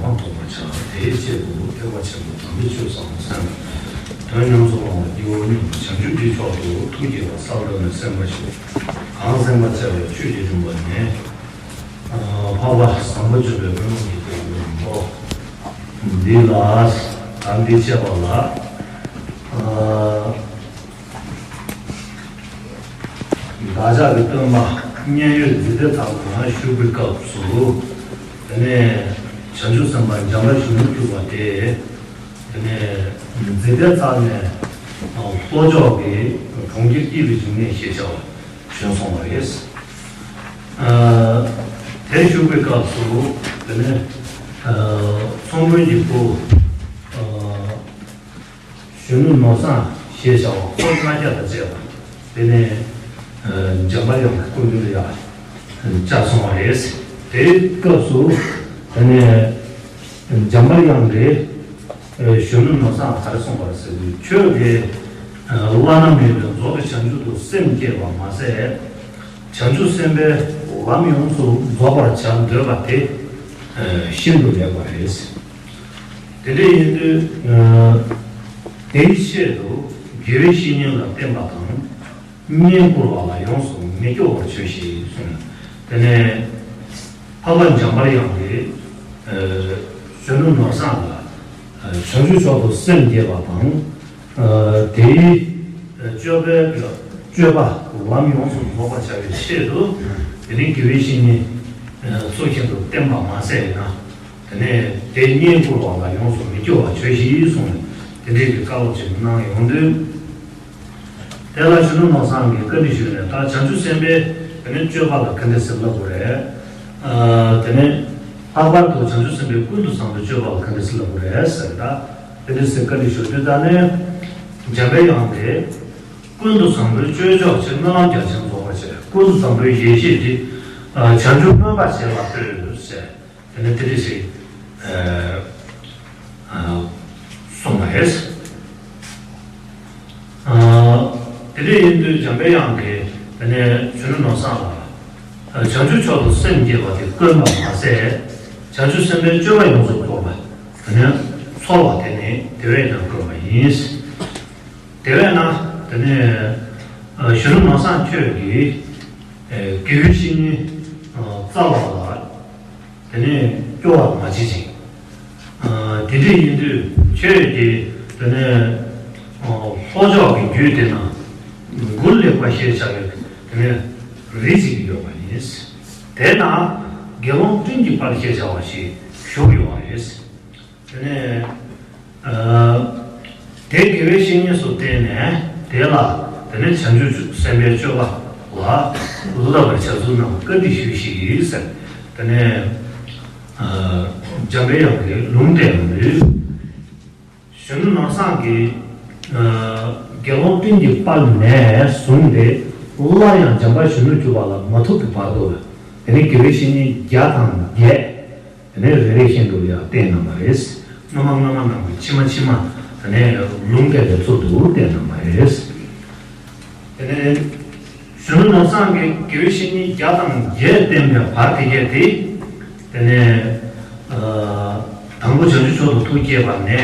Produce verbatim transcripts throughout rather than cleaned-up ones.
ཕམ་ཐོགས་པ་ཆགས། དེའི་ཆེད་དུ་ཐེག་པ་ཆེན་པོ་དམ་པའི་ཆོས་སམ་སེམས་དོན་ཉམས་སུ་བླང་བ་སྐྱེ་བོ་སྙིང་པོ་བྱང་ཆུབ་ཀྱི་མཆོག་ཏུ་ཐུགས་བསྐྱེད་པ་ས་བོན་ནས་སེམས་དཔའ་ཞིག་གང་སེམས་དཔའ་བྱ་བའི་ཆོས་ཀྱི་རིམ་པ་ནས། འཕགས་པ་བཟང་པོ་སྤྱོད་པའི་ཀུན་སློང་གི་སྟེང་དུ་འགྲོ། འདི་ལ་ད་འདི་བྱས་པ་ལ། བདག་ཅག་གི་སྟོན་པ་མཉན་ཡོད་འཇིག་རྟེན་ཐང་ན་བཞུགས་པའི་སྐབས་སུ། དེ་ནས་བྱང་ཆུབ་སེམས་དཔའ་འཇམ་དཔལ་གཞོན་ནུར་གྱུར་པ་དེ། དེ་ནས་འཇིག་རྟེན་ཐང་ནས་ལྷོ་ཕྱོགས་ཀྱི་གྲོང་ཁྱེར་སྐྱིད་པའི་འབྱུང་གནས་ཞེས་བྱ་བ་བྱོན་སོང་བ་རེད། དེར་བཞུགས་པའི་སྐབས་སུ་དེ་ནས་ཚོང་དཔོན་གྱི་བུ། གཞོན་ནུ་ནོར་བཟང་ཞེས་བྱ་བ་འཁོར་ལྔ་བརྒྱ་དང་བཅས་པ། དེ་ནས་འཇམ་དཔལ་དབྱངས་ཀྱི་སྐུ་མདུན་ལ་ཡར་བཅར་སོང་བ་རེད། དེའི་སྐབས་སུ་དེ་ནས་འཇམ་དཔལ་དབྱངས་ཀྱིས་གཞོན་ནུ་ནོར་བཟང་ག་རེ་གསུངས་པ་རེད་ཟེར་དུས། ཁྱོད་ཀྱིས་བླ་ན་མེད་པའི་རྫོགས་པའི་བྱང་ཆུབ་ཏུ་སེམས་བསྐྱེད་པ་མ་ཟད། བྱང་ཆུབ་སེམས་དཔའི་ལམ་ཡོངས་སུ་རྫོགས་པར་བྱ་འདོད་པ་དེ་ཤིན་ཏུ་ལེགས་པ་རེད། དེ་འདྲ་ཡིན་དུས། དེའི་ཆེད་དུ་དགེ་བའི་བཤེས་གཉེན་ལ་བསྟེན་པ་དང་། བསྙེན་བཀུར་བ་ལ་ཡོངས་སུ་མི་སྐྱོ་བར་བྱོས་ཤིག་གསུངས། དེ་ནས་འཕགས་པ་འཇམ་དཔལ་དབྱངས་ཀྱིས་གཞོན་ནུ་ནོར་བཟང་ལ་བྱང་ཆུབ་མཆོག་ཏུ་སེམས་བསྐྱེད་པ་དང་། དེའི་སྤྱོད་པའི་སྤྱོད་པ་ལམ་ཡོངས་སུ་རྫོགས་པར་བྱ་བའི་ཆེད་དུ། དེ་ནས་དགེ་བའི་བཤེས་གཉེན་ཚུལ་བཞིན་དུ་བསྟེན་པ་མ་ཟད་ཡིན་ན། དེ་ནས་དེ་བསྙེན་བཀུར་བ་ལ་ཡོངས་སུ་མི་སྐྱོ་བར་བྱོས་ཤིག་གསུངས་ནས། དེ་འདྲའི་གི་བཀའ་སློབ་ཅིག་གནང་ཡོང་དུས། དེ་ལ་གཞོན་ནུ་ནོར་བཟང་གིས་བཀའ་འདྲི་ཞུས་ནས། ད་བྱང་ཆུབ་སེམས་དཔའི་དེ་ནས་སྤྱོད་པ་ལ་ག་འདྲ་ཟེར་ལབ་དགོས་རེད། དེ་ནས་ལྷག་པར་དུ་བྱང་ཆུབ་སེམས་དཔའི་ཀུན་ཏུ་བཟང་པོའི་སྤྱོད་པ་ལ་ག་འདྲ་ཟེར་ལབ་དགོས་རེད་ཟེར། ད་དེ་འདྲ་ཟེར་བཀའ་འདྲི་ཞུ་དུས། ད་ནས་འཇམ་པའི་དབྱངས་ཀྱིས། ཀུན་ཏུ་བཟང་པོའི་སྤྱོད་མཆོག་ཕྱིར། སྨོན་ལམ་རྒྱ་ཆེན་རྫོགས་པར་བྱེད། ཀུན་ཏུ་བཟང་པོའི་ཡེ་ཤེས་འདི། བྱང་ཆུབ་སྨོན་པ་བྱེད་པར་ལྟོས་ཟེར། དེ་ནས་དེ་འདྲ་ཞིག་གསུངས་པ་རེད། དེ་འདྲ་ཡིན་དུས་འཇམ་པའི་དབྱངས་ཀྱིས་དེ་ནས་གཞོན་ནུ་ནོར་བཟང་ལ། བྱང་ཆུབ་མཆོག་ཏུ་སེམས་བསྐྱེད་པ་དེ་དཀོན་པ་མ་ཟད། བྱང་ཆུབ་སེམས་དཔའི་སྤྱོད་པ་ཡོངས་སུ་རྫོགས་པ་དེ་ནས་འཚོལ་བ་དེ་ནི་དེ་བས་ཀྱང་དཀོན་པ་ཡིན། དེ་བས་ན་དེ་ནས་གཞོན་ནུ་ནོར་བཟང་ཁྱོད་ཀྱིས་དགེ་བའི་བཤེས་གཉེན་བཙལ་བ་ལ་དེ་ནས་སྐྱོ་བར་མ་བྱེད་ཅིག། དེ་འདྲ་ཡིན་དུས་ཁྱོད་ཀྱིས་དེ་ནས་ལྷོ་ཕྱོགས་ཀྱི་རྒྱུད་དེ་ན་མགུར་ལེགས་པ་ཞེས་བྱ་བའི་དེ་ནས་རི་ཅིག་ཡོད་པ་ཡིན། དེ་ན་དགེ་སློང་སྤྲིན་གྱི་དཔལ་ཞེས་བྱ་བ་ཞིག་བཞུགས་ཡོད་པ་རེད། དེ་ནས་ཨ། དེ་དགེ་བའི་བཤེས་གཉེན་སུ་བསྟེན་ནས་དེ་ལ་དེ་ནས་བྱང་ཆུབ་སེམས་དཔའི་སྤྱོད་པ་ལ་བསླབ་པར་བྱ་ཚུལ་རྣམས་བཀའ་འདྲི་ཞུས་ཤིག་ཟེར། དེ་ནས་ཨ། འཇམ་པའི་དབྱངས་ཀྱིས་ལུང་བསྟན་ཡོང་དུས། གཞོན་ནུ་ནོར་བཟང་གིས་ཨ། དགེ་སློང་སྤྲིན་གྱི་དཔལ་ནས་བཟུང་སྟེ་སླར་ཡང་འཇམ་དཔལ་གཞོན་ནུར་གྱུར་པ་ལ་མ་ཐུག་གི་བར་དུ། དེ་ནས་དགེ་བའི་བཤེས་གཉེན་བརྒྱ་དང་བརྒྱད། དེ་ནས་རེ་རེ་བཞིན་དུ་ཡང་བསྟེན་གནང་བ་རེད། སྔ་མ་སྔ་མ་རྣམས་ཀྱི་ཕྱི་མ་ཕྱི་མ། དེ་ནས་ལུང་བསྟན་པའི་ཚུལ་དུ་བསྟེན་གནང་བ་རེད། དེ་ནས་གཞོན་ནུ་ནོར་བཟང་གིས་དགེ་བའི་བཤེས་གཉེན་བརྒྱ་དང་བརྒྱད་བསྟེན་པའི་བར་དེ་གས་དེ། དེ་ནས་ཨ། དང་པོ་བྱང་ཆུབ་མཆོག་ཏུ་ཐུགས་བསྐྱེད་པ་ནས།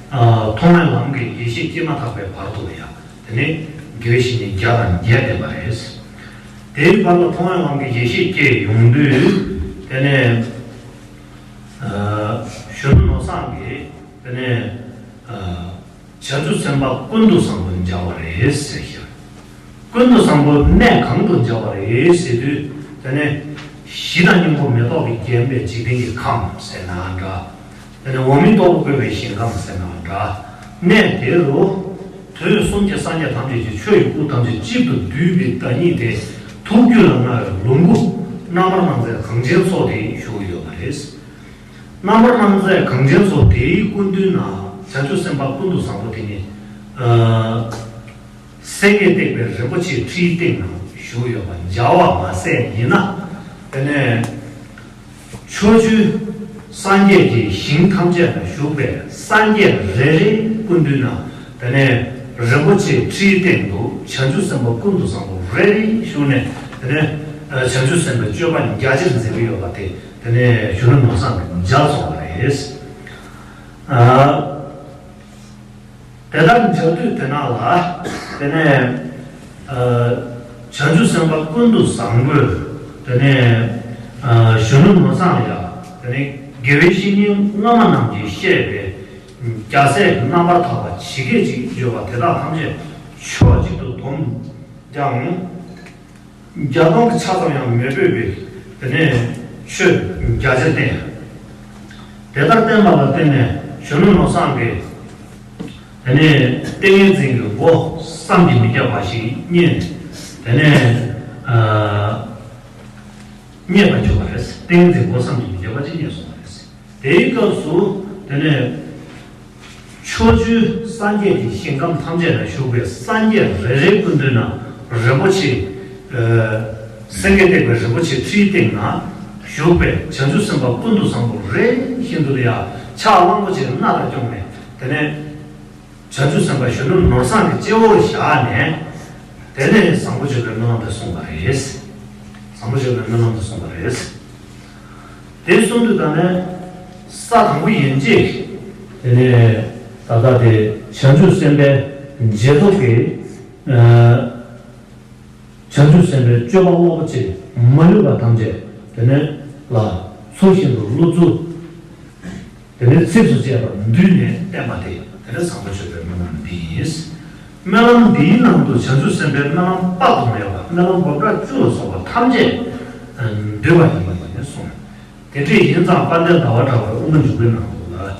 ཨ། མཐོང་བའི་ལམ་གྱི་ཡེ་ཤེས་སྐྱེས་མ་ཐག་པའི་བར་དུ་ཡང་དེ་ནས་དགེ་བའི་བཤེས་གཉེན་བརྒྱ་དང་བརྒྱད་བསྟེན་པ་རེད། དེའི་བར་ལ་མཐོང་བའི་ལམ་གྱི་ཡེ་ཤེས་སྐྱེས་ཡོང་དུས། དེ་ནས་ཨ། གཞོན་ནུ་ནོར་བཟང་གིས་དེ་ནས་ཨ། བྱང་ཆུབ་སེམས་དཔའ་ཀུན་ཏུ་བཟང་པོ་མཇལ་བ་རེད་ཟེར་ཞིང་། ཀུན་ཏུ་བཟང་པོ་གནས་གང་དུ་མཇལ་བ་རེད་ཟེར་དུས། དེ་ནས་ཞི་དང་སྙོམས་པོ་མེ་ཏོག་གིས་བརྒྱན་པའི་འཇིག་རྟེན་གྱི་ཁམས་ཟེར་ན་འདྲ། དེ་ནས་འོག་མིན་སྟུག་པོ་བཀོད་པའི་ཞིང་ཁམས་ཟེར་ན་འདྲ། གནས་དེ་རུ་དུས་གསུམ་གྱི་སངས་རྒྱས་ཐམས་ཅད་ཀྱི་ཆོས་ཀྱི་སྐུ་ཐམས་ཅད་གཅིག་ཏུ་བསྡུས་པའི་བདག་ཉིད་དེ། ཐུགས་རྒྱུད་ལ་མངའ་བའི་ལོངས་སྐུ་རྣམ་པར་སྣང་མཛད་གངས་ཅན་མཚོ་དེ་བཞུགས་ཡོད་པ་རེད། རྣམ་པར་སྣང་མཛད་གངས་ཅན་མཚོ་དེའི་སྐུ་མདུན་ན་བྱང་ཆུབ་སེམས་དཔའ་ཀུན་ཏུ་བཟང་པོ་དེ་ཉིད། ཨ། སེང་གེས་བཏེགས་པའི་རིན་པོ་ཆེའི་ཁྲིའི་སྟེང་ན་བཞུགས་ཡོད་པ་མཇལ་བ་མ་ཟད་ཡིན་ན། དེ་ནས་ཕྱོགས་བཅུའི་སངས་རྒྱས་ཀྱི་ཞིང་ཐམས་ཅད་ན་བཞུགས་པའི་སངས་རྒྱས་རེ་རེའི་སྐུ་མདུན་ན། དེ་ནས་རིན་པོ་ཆེའི་ཁྲིའི་སྟེང་དུ་བྱང་ཆུབ་སེམས་དཔའ་ཀུན་ཏུ་བཟང་པོ་རེ་རེ་བཞུགས་ནས། དེ་ནས་བྱང་ཆུབ་སེམས་དཔའི་སྤྱོད་པ་རྒྱ་ཆེར་མཛད་ཀྱི་ཡོད་པ་དེ། དེ་ནས་གཞོན་ནུ་ནོར་བཟང་གིས་མཇལ་སོང་བ་རེད། རེད། ཨ། དེ་ལྟར་མཇལ་དུས་དེ་ན་ལ། དེ་ནས་ཨ། བྱང་ཆུབ་སེམས་དཔའ་ཀུན་ཏུ་བཟང་པོས། དེ་ནས་ཨ། གཞོན་ནུ་ནོར་བཟང་ལ་ཡ། དེ་ནས་དགེ་བའི་བཤེས་གཉེན་སྔ་མ་རྣམས་ཀྱིས་བཤད་པའི་རྒྱལ་སྲས་རྣམ་པར་དག་པ་ཇི་སྐད་ཅིག་བརྗོད་པ་དེ་དག་ཐམས་ཅད་ཕྱོགས་གཅིག་ཏུ་བསྡོམས་ཀྱང་། བརྒྱ་སྟོང་གི་ཆ་ཙམ་ཡང་མི་ཕོད་པའི་དེ་ནས་ཆོས་བརྒྱ་ཆ་བསྟན། དེ་ལྟར་བསྟན་པ་ལ་བརྟེན་ནས་གཞོན་ནུ་ནོར་བཟང་གིས་དེ་ནས་ཏིང་ངེ་འཛིན་གྱི་སྒོ་བསམ་གྱིས་མི་ཁྱབ་པ་ཞིག་རྙེད། དེ་ནས་ཨ། རྙེད་པར་གྱུར་པ་རེད། ཏིང་ངེ་འཛིན་སྒོ་བསམ་གྱིས་མི་ཁྱབ་པ་ཅིག་རྙེད་སོང་བ་རེད། དེའི་སྐབས་སུ་དེ་ནས་ཕྱོགས་བཅུའི་སངས་རྒྱས་ཀྱི་ཞིང་ཁམས་ཐམས་ཅད་ན་བཞུགས་པའི་སངས་རྒྱས་རེ་རེའི་སྐུ་མདུན་ན་རིན་པོ་ཆེ། ཨ། སེང་གེ་བཏེགས་པའི་རིན་པོ་ཆེ་ཁྲིའི་སྟེང་ན་བཞུགས་པའི་བྱང་ཆུབ་སེམས་དཔའ་ཀུན་ཏུ་བཟང་པོ་རེ་བཞིན་དུ་ཡང་ཕྱག་གླང་པོ་ཆེའི་སྣ་ལ་བརྐྱངས་ནས། དེ་ནས་བྱང་ཆུབ་སེམས་དཔའ་གཞོན་ནུ་ནོར་བཟང་གི་སྤྱི་བོར་བཞག་ནས། དེ་ནས་བཟང་པོ་སྤྱོད་པའི་སྨོན་ལམ་དེ་གསུངས་པ་རེད། བཟང་པོ་སྤྱོད་པའི་སྨོན་ལམ་དེ་གསུངས་པ་རེད། དེ་གསུངས་དུས་ད་ནས་ས་དང་པོ་ཡན་ཆད། དེ་ནས་ད་ལྟ་དེ་བྱང་ཆུབ་སེམས་དཔའི་རྗེས་ཐོབ་ཀྱི་ཨ། བྱང་ཆུབ་སེམས་དཔའི་སྤྱོད་པ་རླབས་པོ་ཆེ་མ་ལུས་པ་ཐམས་ཅད་དེ་ནས་ལ་ཚུལ་བཞིན་དུ་སློབ་ཚུལ། དེ་ནས་ཚིགས་སུ་བཅད་པར་བསྡུས་ནས་བསྟན་པ་དེ་དེ་ནས་བཟང་པོ་སྤྱོད་པའི་སྨོན་ལམ་འདི་ཡིན། སྨོན་ལམ་འདིའི་ནང་དུ་བྱང་ཆུབ་སེམས་དཔའི་སྨོན་ལམ་དཔག་ཏུ་མེད་པ། སྨོན་ལམ་སྒོམ་གྲངས་བཅུ་ལ་སོགས་པ་ཐམས་ཅད་འདུས་པ་ཡིན་པ་ནས་གསུངས། དེ་འདྲ་ཡིན་ཙང་དཔལ་ལྡན་ཟླ་བ་གྲགས་པའི་དབུ་མ་འཇུག་པའི་ནང་དུ་ལ།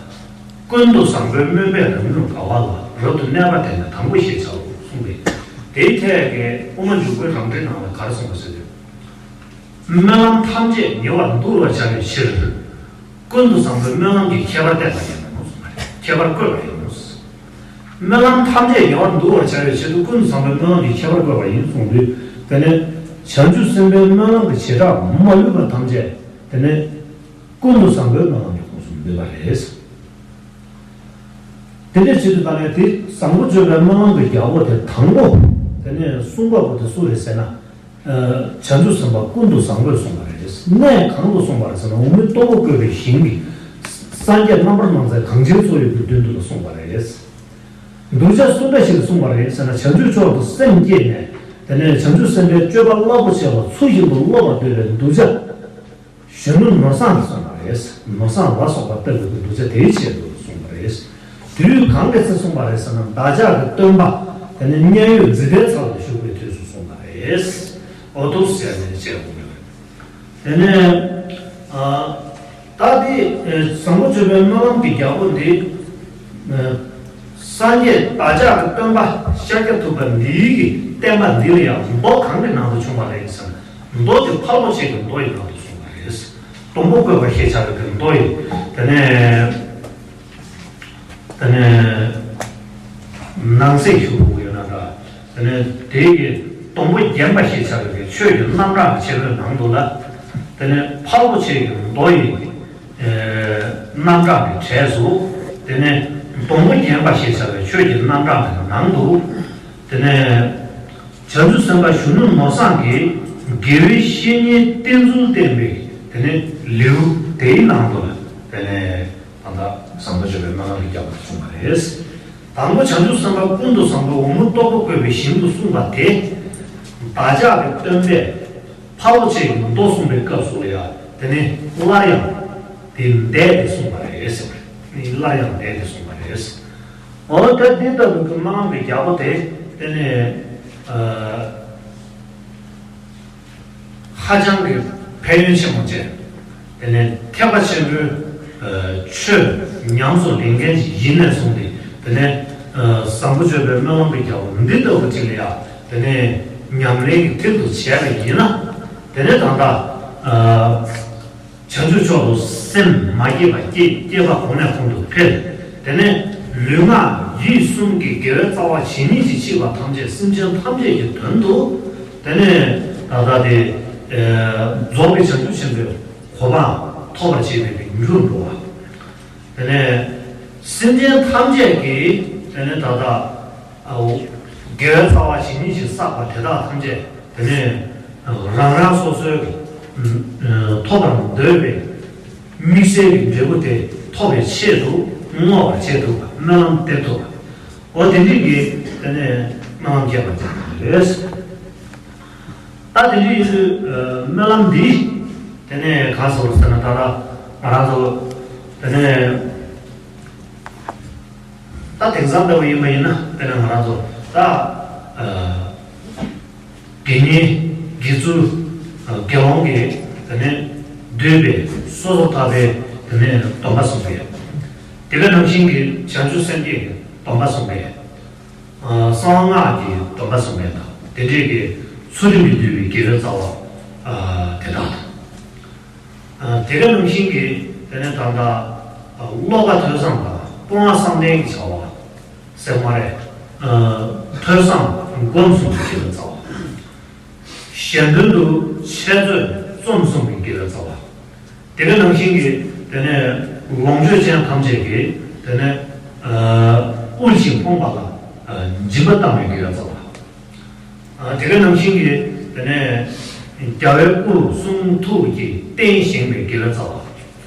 ཀུན་ཏུ་བཟང་པོའི་སྨོན་པས་རང་ཉིད་དགའ་བ་ལ། རབ་ཏུ་གནས་པ་དེ་ནི་དང་པོ་ཞེས་བྱའོ་གསུངས་པས། དེའི་ཐད་ཀྱི་དབུ་མ་འཇུག་པའི་རང་འགྲེལ་ནང་ལ་ག་རེ་གསུངས་པ་ཟེར་དུས། སྨོན་ལམ་ཐམས་ཅད་ཉེ་བར་འདུ་བར་བྱ་བའི་ཕྱིར། ཀུན་ཏུ་བཟང་པོའི་སྨོན་ལམ་གྱི་ཁྱད་པར་བསྟན་པ་ཡིན་ནོ། ཁྱད་པར་བཀོད་པ་ཡིན་ནོ། སྨོན་ལམ་ཐམས་ཅད་ཉེ་བར་འདུ་བར་བྱ་བའི་ཆེད་དུ་ཀུན་ཏུ་བཟང་པོའི་སྨོན་ལམ་གྱི་ཁྱད་པར་བཀོད་པ་ཡིན་གསུངས་དུས། དེ་ནས་བྱང་ཆུབ་སེམས་དཔའི་སྨོན་ལམ་གྱི་བྱེ་བྲག་མ་ལུས་པ་ཐམས་ཅད་དེ་ནས་ཀུན་ཏུ་བཟང་པོའི་སྨོན་ལམ་གྱི་ཁོངས་སུ་འདུས་པ་རེད། དེ་འདྲའི་ཆེད་དུ་ད་ནས་དེ་བཟང་པོ་སྤྱོད་པའི་སྨོན་ལམ་གྱི་རྒྱལ་པོ་དེ་དང་པོ་དེ་ནས་གསུངས་པ་པོ་དེ་སུ་རེད་ཟེར་ན། བྱང་ཆུབ་སེམས་དཔའ་ཀུན་ཏུ་བཟང་པོས་གསུངས་པ་རེད། གནས་གང་དུ་གསུངས་པ་རེད་ཟེར་ན། འོག་མིན་སྟོང་པ་བཀོད་པའི་ཞིང་གི་སངས་རྒྱས་རྣམ་པར་སྣང་མཛད་གངས་ཅན་འཚོ་བའི་གི་མདུན་དུ་ལ་གསུངས་པ་རེད། གདུལ་བྱ་སུ་འདྲ་ཞིག་ལ་གསུངས་པ་རེད་ཟེར་ན། བྱང་ཆུབ་མཆོག་ཏུ་སེམས་བསྐྱེད་ནས། དེ་ནས་བྱང་ཆུབ་སེམས་དཔའི་སྤྱོད་པ་རླབས་པོ་ཆེ་བ་ཚུལ་བཞིན་དུ་སློབ་པར་འདོད་པའི་གདུལ་བྱ། གཞོན་ནུ་ནོར་བཟང་གིས་གསུངས་པ་རེད། ནོར་བཟང་ལ་སོགས་པ་ལྟ་བུའི་གདུལ་བྱ་དེའི་ཆེད་དུ་གསུངས་པ་རེད། དུས་གང་གི་ཚེ་གསུངས་པ་རེད་ཟེར་ན། བདག་ཅག་གི་སྟོན་པ་དེ་ནི་མཉན་ཡོད་མཛེས་པའི་ཚལ་དུ་བཞུགས་པའི་དུས་སུ་གསུངས་པ་རེད། འོ་ཐུགས་ཟེར་ནས་བྱས་དགོས་ཀྱི་རེད། དེ་ནས་ཨ། ད་དེ་བཟང་པོ་སྤྱོད་པའི་སྨོན་ལམ་གྱི་རྒྱལ་པོ་འདི། སངས་རྒྱས་བདག་ཅག་གི་སྟོན་པ་ཤཱཀྱ་ཐུབ་པ་འདིའི་གི་བསྟན་པ་འདི་ལ་ཡང་མདོ་གང་གི་ནང་དུ་བྱུང་བ་རེད་ཟེར་ན། མདོ་དེ་ཕལ་པོ་ཆེ་གི་མདོ་ཡི་ནང་དུ་གསུངས་པ་རེད། སྡོང་པོ་བཀོད་པ་ཞེས་བྱ་བའི་གི་མདོ་ཡི། དེ་ནས་དེ་ནས་ནང་གསེས་ཞུ་དགོས་ཡོད་ན་འདྲ། དེ་ནས་དེའི་གི་སྡོང་པོ་བརྒྱན་པ་ཞེས་བྱ་བའི་གི་ཆོས་ཀྱི་རྣམ་གྲངས་ཀྱི་ཆེ་བའི་ནང་དུ་ལ། དེ་ནས་ཕལ་པོ་ཆེ་གི་མདོ་ཡི་རྣམ་གྲངས་ཀྱི་གྲས་སུ། དེ་ནས་སྡོང་པོ་བརྒྱན་པ་ཞེས་བྱ་བའི་ཆོས་ཀྱི་རྣམ་གྲངས་ཀྱི་ནང་དུ། དེ་ནས་བྱང་ཆུབ་སེམས་དཔའ་གཞོན་ནུ་ནོར་བཟང་གིས་དགེ་བའི་བཤེས་གཉེན་བསྟེན་ཚུལ་བསྟན་པའི་དེ་ནས་ལེའུ་དེའི་ནང་དུ་ལ། དེ་ནས་ད་ལྟ་བཟང་པོ་སྤྱོད་པའི་སྨོན་ལམ་གྱི་རྒྱལ་པོ་དེ་གསུངས་པ་རེད། དང་པོ་བྱང་ཆུབ་སེམས་དཔའ་ཀུན་ཏུ་བཟང་པོས་འོག་མིན་སྟོང་པ་བཀོད་པའི་ཞིང་དུ་གསུངས་པ་དེ། བདག་ཅག་གི་སྟོན་པས་ཕལ་པོ་ཆེ་གི་མདོ་གསུངས་པའི་སྐབས་སུ་ལ་ཡང་དེ་ནི་སླར་ཡང་དེ་འདས་ཏེ་གསུངས་པ་རེད་ཟེར་བ་རེད། ནི་སླར་ཡང་འདས་ཏེ་གསུངས་པ་རེད། འོ་ད་འདི་ལྟ་བུའི་གི་སྨོན་ལམ་གྱི་རྒྱལ་པོ་དེ་དེ་ནི་ཨ། ཧ་ཅང་གི་ཕན་ཡོན་ཆེན་པོ་ཅན། དེ་ནས་ཐེག་པ་ཆེན་པོའི་ཆོས་ཉམས་སུ་ལེན་མཁན་ཞིག་ཡིན་ནས་བཟུང་སྟེ། དེ་ནས་བཟང་པོ་སྤྱོད་པའི་སྨོན་ལམ་གྱི་རྒྱལ་པོ་འདི་ལྟ་བུ་ཅིག་ལ་ཡང་དེ་ནས་ཉམས་ལེན་གྱི་མཐིལ་དུ་བྱས་པ་ཡིན་ན། དེ་ནས་ད་ལྟ་བྱང་ཆུབ་མཆོག་ཏུ་སེམས་མ་བསྐྱེད་པ། བསྐྱེད་བསྐྱེད་པ་གོང་ནས་གོང་དུ་འཕེལ། དེ་ནས་ལུས་ངག་ཡིད་གསུམ་གྱི་དགེ་བའི་རྩ་བ་ཇི་སྙེད་ཅིག་མཆིས་པ་ཐམས་ཅད་སེམས་ཅན་ཐམས་ཅད་ཀྱི་དོན་དུ། དེ་ནས་ད་ལྟ་དེ་རྫོགས་པའི་བྱང་ཆུབ་ཆེན་པོའི་གོ་འཕང་ཐོབ་པར་བྱེད་པའི་རྒྱུར་འགྲོ་བ། དེ་ནས་སེམས་ཅན་ཐམས་ཅད་ཀྱི་དེ་ནས་ད་ལྟ་དགེ་བའི་རྩ་བ་ཇི་སྙེད་ཅིག་བསགས་པ་དེ་དག་ཐམས་ཅད་དེ་ནས་རང་རང་སོ་སོའི་ཐོབ་པར་འདོད་པའི་དམིགས་བསལ་གྱི་འབྲས་བུ་དེ་ ཐོབ་པའི་ཆེད་དུ་བསྔོ་བ་བྱེད་ཐུབ་པ། སྨོན་ལམ་འདེབས་ཐུབ་པ། འོ་དེ་འདྲའི་གི་དེ་ནས་སྨོན་ལམ་རྒྱག་པ་དེ་རེད། ད་དེ་འདྲའི་ཡིན་དུས་སྨོན་ལམ་འདི་དེ་ནས་གང་ཟེར་ཟེར་ན། ད་ལྟ་ང་རང་ཚོ་དེ་ནས་ད་དེང་སང་ལྟ་བུ་ཡིན་པ་ཡིན་ན། དཔེར་ན་ང་རང་ཚོ་ད་དགེ་བསྙེན་དགེ་ཚུལ་དགེ་སློང་གི་དེ་ནས་འདུས་པའི་སོ་སོར་ཐར་པའི་དེ་ནས་སྡོམ་པ་གསུངས་པས། དེ་ག་ནང་བཞིན་གྱི་བྱང་ཆུབ་སེམས་བསྐྱེད་ཀྱི་སྡོམ་པ་གསུངས་པས། གསང་བ་སྔགས་ཀྱི་སྡོམ་པ་གསུངས་པས་དང་། དེ་འདྲས་ཀྱི་ཚུལ་ཁྲིམས་ཀྱིས་བསྡུས་པའི་དགེ་བའི་རྩ་བ་དེ་དག་དང་། དེ་ག་ནང་བཞིན་གྱི་དེ་ནས་ད་ལྟ་བློ་དགའ་ཐོས་བསམ་དང་སྤོང་བ་བསམ་གཏན་གྱི་བྱ་བ་ཟེར་མ་རེད། ཐོས་བསམ་སྒོམ་གསུམ་གྱི་དགེ་བའི་རྩ་བ། གཞན་དོན་དུ་འཆད་རྩོད་རྩོམ་གསུམ་གྱི་དགེ་བའི་རྩ་བ། དེ་ག་ནང་བཞིན་གྱི་དེ་ནས་ལོངས་སྤྱོད་ཅན་ཐམས་ཅད་ཀྱི་དེ་ནས་དབུལ་ཞིང་ཕོངས་པ་ལ་སྦྱིན་པ་བཏང་བའི་དགེ་བའི་རྩ་བ། དེ་ག་ནང་བཞིན་གྱི་དེ་ནས་རྒྱལ་བའི་སྐུ་གསུང་ཐུགས་ཀྱི་རྟེན་བཞེངས་པའི་དགེ་བའི་རྩ་བ།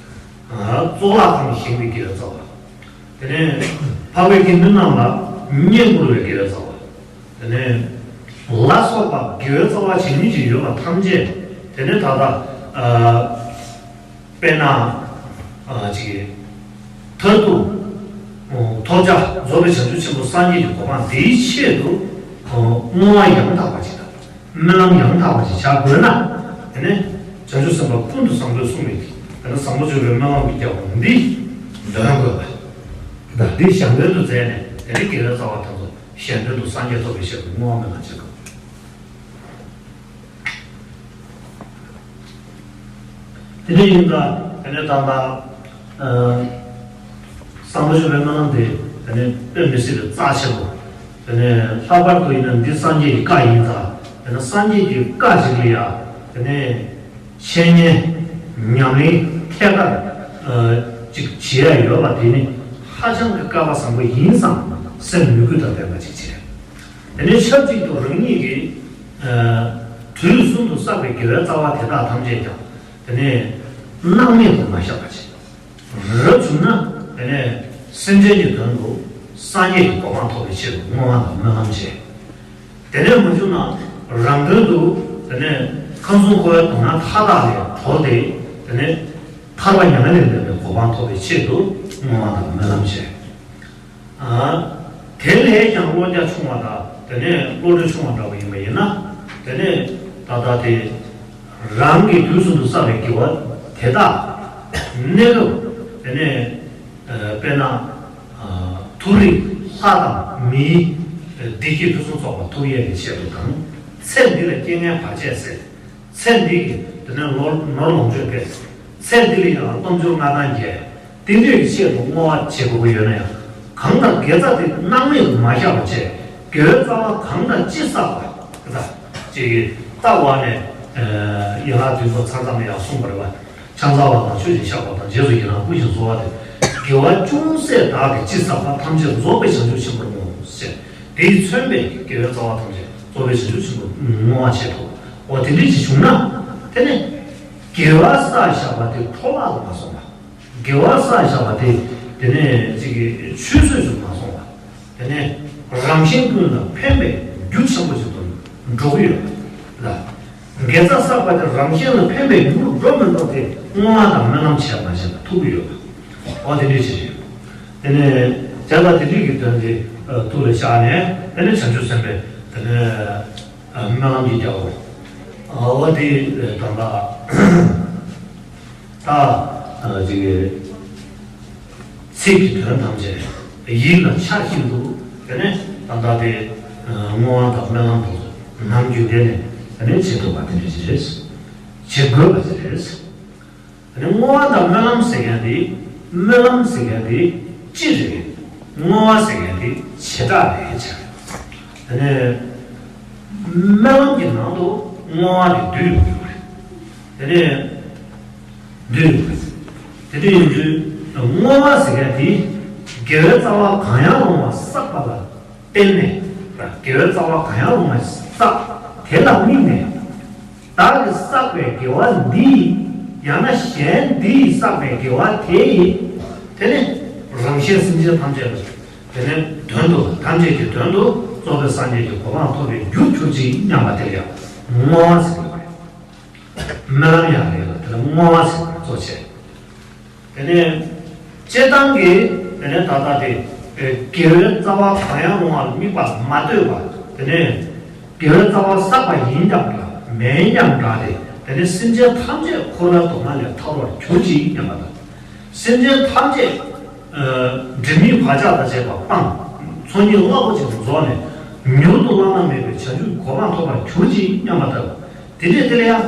གཙུག་ལག་ཁང་བཞེངས་པའི་དགེ་བའི་རྩ་བ། དེ་ནས་འཕགས་པའི་དགེ་འདུན་རྣམས་ལ་བསྙེན་བཀུར་བའི་དགེ་བའི་རྩ་བ། དེ་ནས་ལ་སོགས་པ་དགེ་བའི་རྩ་བ་ཇི་སྙེད་ཅིག་ཡོད་པ་ཐམས་ཅད། དེ་ནས་ད་ལྟ་དཔེར་ན་ཅིག་མཐར་ཐུག་ཐོབ་བྱ་རྫོགས་པའི་བྱང་ཆུབ་ཆེན་པོ་སངས་རྒྱས་ཀྱི་གོ་འཕང་དེའི་ཆེད་དུ་བསྔོ་བ་ཡང་དག་པ་ཅིག་དང་། སྨོན་ལམ་ཡང་དག་པ་ཅིག་བྱ་དགོས་ན། དེ་ནས་བྱང་ཆུབ་སེམས་དཔའ་ཀུན་ཏུ་བཟང་པོས་གསུངས་པའི་དེ་ནས་བཟང་པོ་སྤྱོད་པའི་སྨོན་ལམ་གྱི་རྒྱལ་པོ་འདི་འདོན་དགོས་པ། ད་འདི་གཞན་དོན་དུ་མཛད་ནས་དེ་ནས་དགེ་བའི་རྩ་བ་དེ་ཚོ་གཞན་དོན་དུ་སངས་རྒྱས་ཐོབ་པའི་ཆེད་དུ་བསྔོ་བ་སྨོན་ལམ་བྱེད་དགོས། དེ་འདྲ་ཡིན་ཙང་དེ་ནས་ད་ལྟ་བཟང་པོ་སྤྱོད་པའི་སྨོན་ལམ་དེ་དེ་ནས་དཔེ་མི་སྲིད་པའི་རྩ་ཆེན་པོ། དེ་ནས་ལྷག་པར་དུ་ཡིན་ན་འདི་སངས་རྒྱས་ཀྱི་བཀའ་ཡིན་ཙང་། དེ་ནས་སངས་རྒྱས་ཀྱི་བཀའ་ཞིག་ལ་ཡ་དེ་ནས་འཆད་ཉན་ཉམས་ལེན་ཐད་ཀར་ཅིག་བྱེད་ཡ་ཡོད་པ་དེ་ནི་ཧ་ཅང་གི་བསྐལ་པ་བཟང་པོ་ཡིན་ཙང་། སེམས་མོས་གུས་དང་ལྡན་པ་ཅིག་བྱེད། དེ་ནས་ཆབས་ཅིག་ཏུ་རང་ཉིད་ཀྱིས་དུས་གསུམ་དུ་བསགས་པའི་དགེ་བའི་རྩ་བ་དེ་དག་ཐམས་ཅད་ཀྱང་དེ་ནས་སྣང་མེད་དུ་མ་བཞག་པ་བྱེད། རབ་བྱུང་ན་དེ་ནས་སེམས་ཅན་གྱི་དོན་དུ་སངས་རྒྱས་ཀྱི་གོ་འཕང་ཐོབ་པའི་ཆེད་དུ་བསྔོ་བ་དང་སྨོན་ལམ་བྱེད། དེ་ནས་མ་བྱུང་ན་རང་དོན་དུ་དེ་ནས་ཁམས་གསུམ་འཁོར་བའི་སྡུག་བསྔལ་མཐའ་དག་ལས་གྲོལ་ཏེ། དེ་ནས་ཐར་པ་མྱ་ངན་ལས་འདས་པའི་གོ་འཕང་ཐོབ་པའི་ཆེད་དུ་བསྔོ་བ་དང་སྨོན་ལམ་བྱེད། དེ་ལས་ཀྱང་བློ་རྒྱ་ཆུང་བ་དང་དེ་ནས་བློ་གྲོས་ཆུང་བ་འདྲ་བ་ཡིན་པ་ཡིན་ན། དེ་ནས་ད་ལྟ་དེ་རང་གི་དུས་གསུམ་དུ་བསགས་པའི་དགེ་བ་དེ་དག་གནས་སྐབས་དེ་ནས་དཔེར་ན་ཐུགས་རིག་ལྷ་དང་མིའི་བདེ་སྐྱིད་ཕུན་སུམ་ཚོགས་པ་ཐོབ་ཡས་ཀྱི་ཆེད་དུ་དང་། ཚེ་འདི་ལ་རྐྱེན་ངན་བར་ཆད་སེལ། ཚེ་འདི་གི་དེ་ནས་ནོར་ནོར་ལོངས་སྤྱོད་སྤེལ། ཚེ་འདི་ལ་ཡང་རྣམ་འགྱུར་མངའ་ཐང་རྒྱས། དེ་འདྲའི་ཆེད་དུ་བསྔོ་བ་བྱེད་དགོས་ཀྱི་ཡོད་ན་ཡང་། གང་ལྟར་དགེ་རྩ་དེ་སྣང་མེད་དུ་མ་བཞག་པ་བྱས། དགེ་བའི་རྩ་བ་གང་དང་ཅི་བསགས་པ་དེ་དག་ཅིག་གིས་བརྟག་པ་ནས། ཡན་ལག་བདུན་པོ་མཚམས་མཚམས་ལ་ཡང་གསུངས་པ་རེད་པ། ཕྱག་འཚལ་བ་དང་མཆོད་ཅིང་བཤགས་པ་དང་། རྗེས་སུ་ཡི་རང་བསྐུལ་ཞིང་གསོལ་བ་སྟེ། དགེ་བ་ཅུང་ཟད་བདག་གིས་ཅི་བསགས་པ། ཐམས་ཅད་རྫོགས་པའི་བྱང་ཆུབ་ཆེན་པོར་བསྔོ། ཞེས་དེས་མཚོན་པའི་དགེ་བའི་རྩ་བ་ཐམས་ཅད་རྫོགས་པའི་བྱང་ཆུབ་ཆེན་པོར་བསྔོ་བ་བྱེད་དོ། འོ་དེ་འདྲ་ཅིག་བྱུང་ན། དེ་ནས་དགེ་བ་བསགས་བཞག་པ་དེ་འཕྲོ་བརླག་ཏུ་མ་སོང་བ། དགེ་བ་བསགས་བཞག་པ་དེ་དེ་ནས་ཅིག་གི་ཆུད་ཟོས་སུ་མ་སོང་བ། དེ་ནས་རང་གཞན་ཀུན་ལ་ཕན་པའི་རྒྱུ་ཆེན་པོ་ཞིག་ཏུ་འགྲོ་གི་ཡོད་པ་ལ། དགེ་རྩ་བསགས་པ་དེ་རང་གཞན་ལ་ཕན་པའི་རྒྱུར་འགྲོ་མི་འགྲོ་དེ་བསྔོ་བ་དང་སྨོན་ལམ་བྱས་པ་ཞིག་ལ་ཐུག་གི་ཡོད་པ། འོ་དེ་འདྲ་ཞིག་རེད། དེ་ནས་བྱས་པ་དེ་འདྲ་གི་དོན་དེ་ཐུགས་ལ་བཞག་ནས། དེ་ནས་བྱང་ཆུབ་སེམས་དཔའི་དེ་ནས་སྨོན་ལམ་གྱི་རྒྱལ་པོ། འོ་དེ་དམ་པ། ད་ཅིག་ཚིག་གི་དོན་ཐམས་ཅད་ཡིད་ལ་འཆར་བཞིན་དུ། དེ་ནས་ད་ལྟ་དེ་བསྔོ་བ་དང་སྨོན་ལམ་དུ་ནམ་རྒྱུན་དེ་ནས་དེ་ནས་བྱེད་ཐུབ་པ་དེ་འདྲ་ཞིག་རེད། བྱེད་དགོས་པ་ཞིག་རེད། དེ་ནས་བསྔོ་བ་དང་སྨོན་ལམ་ཟེར་མཁན་དེ། སྨོན་ལམ་ཟེར་མཁན་དེ་སྤྱི་རེད། བསྔོ་བ་ཟེར་མཁན་དེ་བྱེ་བྲག་རེད་བྱ། དེ་ནས་སྨོན་ལམ་གྱི་ནང་དུ་བསྔོ་བ་དེ་འདུས་ཡོང་གི་རེད། དེ་ནས་འདུས་ཡོང་གི་རེད། དེ་འདྲ་ཡིན་དུས་བསྔོ་བ་ཟེར་མཁན་དེ་དགེ་བའི་རྩ་བ་གང་ཡང་རུང་བ་བསགས་པ་ལ་བརྟེན་ནས། དགེ་བའི་རྩ་བ་གང་ཡང་རུང་བ་བསགས། དེ་ལ་དམིགས་ནས། བདག་གིས་བསགས་པའི་དགེ་བ་འདི་ཡིས། ཡང་ན་གཞན་འདི་ཡིས་བསགས་པའི་དགེ་བ་དེ་ཡིས། དེ་ནས་རང་གཞན་སེམས་ཅན་ཐམས་ཅད་ལ། དེ་ནས་དོན་དུ་ཐམས་ཅད་ཀྱི་དོན་དུ་རྫོགས་པའི་སངས་རྒྱས་ཀྱི་གོ་འཕང་ཐོབ་པའི་རྒྱུར་གྱུར་ཅིག་སྙམ་པ་དེ་ལ་ཡང་བསྔོ་བ་ཟེར་གྱི་ཡོད་རེད། སྨོན་ལམ་ཡང་རེད་ལ། དེ་ལ་བསྔོ་བ་ཟེར་བ་གཙོ་ཆེ། དེ་ནས་སྤྱིར་བཏང་གི་དེ་ནས་ད་ལྟ་དེ་དགེ་བའི་རྩ་བ་གང་ཡང་རུང་བ་ལ་དམིགས་པ་མ་ལྟོས་པ། དེ་ནས་དགེ་བའི་རྩ་བ་བསགས་པ་ཡིན་ཀྱང་འདྲ་མིན་ཀྱང་འདྲ་སྟེ། དེ་ནས་སེམས་ཅན་ཐམས་ཅད་འཁོར་བའི་སྡུག་བསྔལ་ལས་ཐར་བར་གྱུར་ཅིག་སྙམ་པ་དང་། སེམས་ཅན་ཐམས་ཅད་སྒྲིབ་གཉིས་བག་ཆགས་དང་བཅས་པ་སྤངས། ཚོགས་གཉིས་རླབས་པོ་ཆེ་རྫོགས་ནས་མྱུར་དུ་བླ་ན་མེད་པའི་བྱང་ཆུབ་གོ་འཕང་ཐོབ་པར་གྱུར་ཅིག་སྙམ་པ་ལྟ་བུ། དེ་འདྲས་དེ་ལ་ཡང་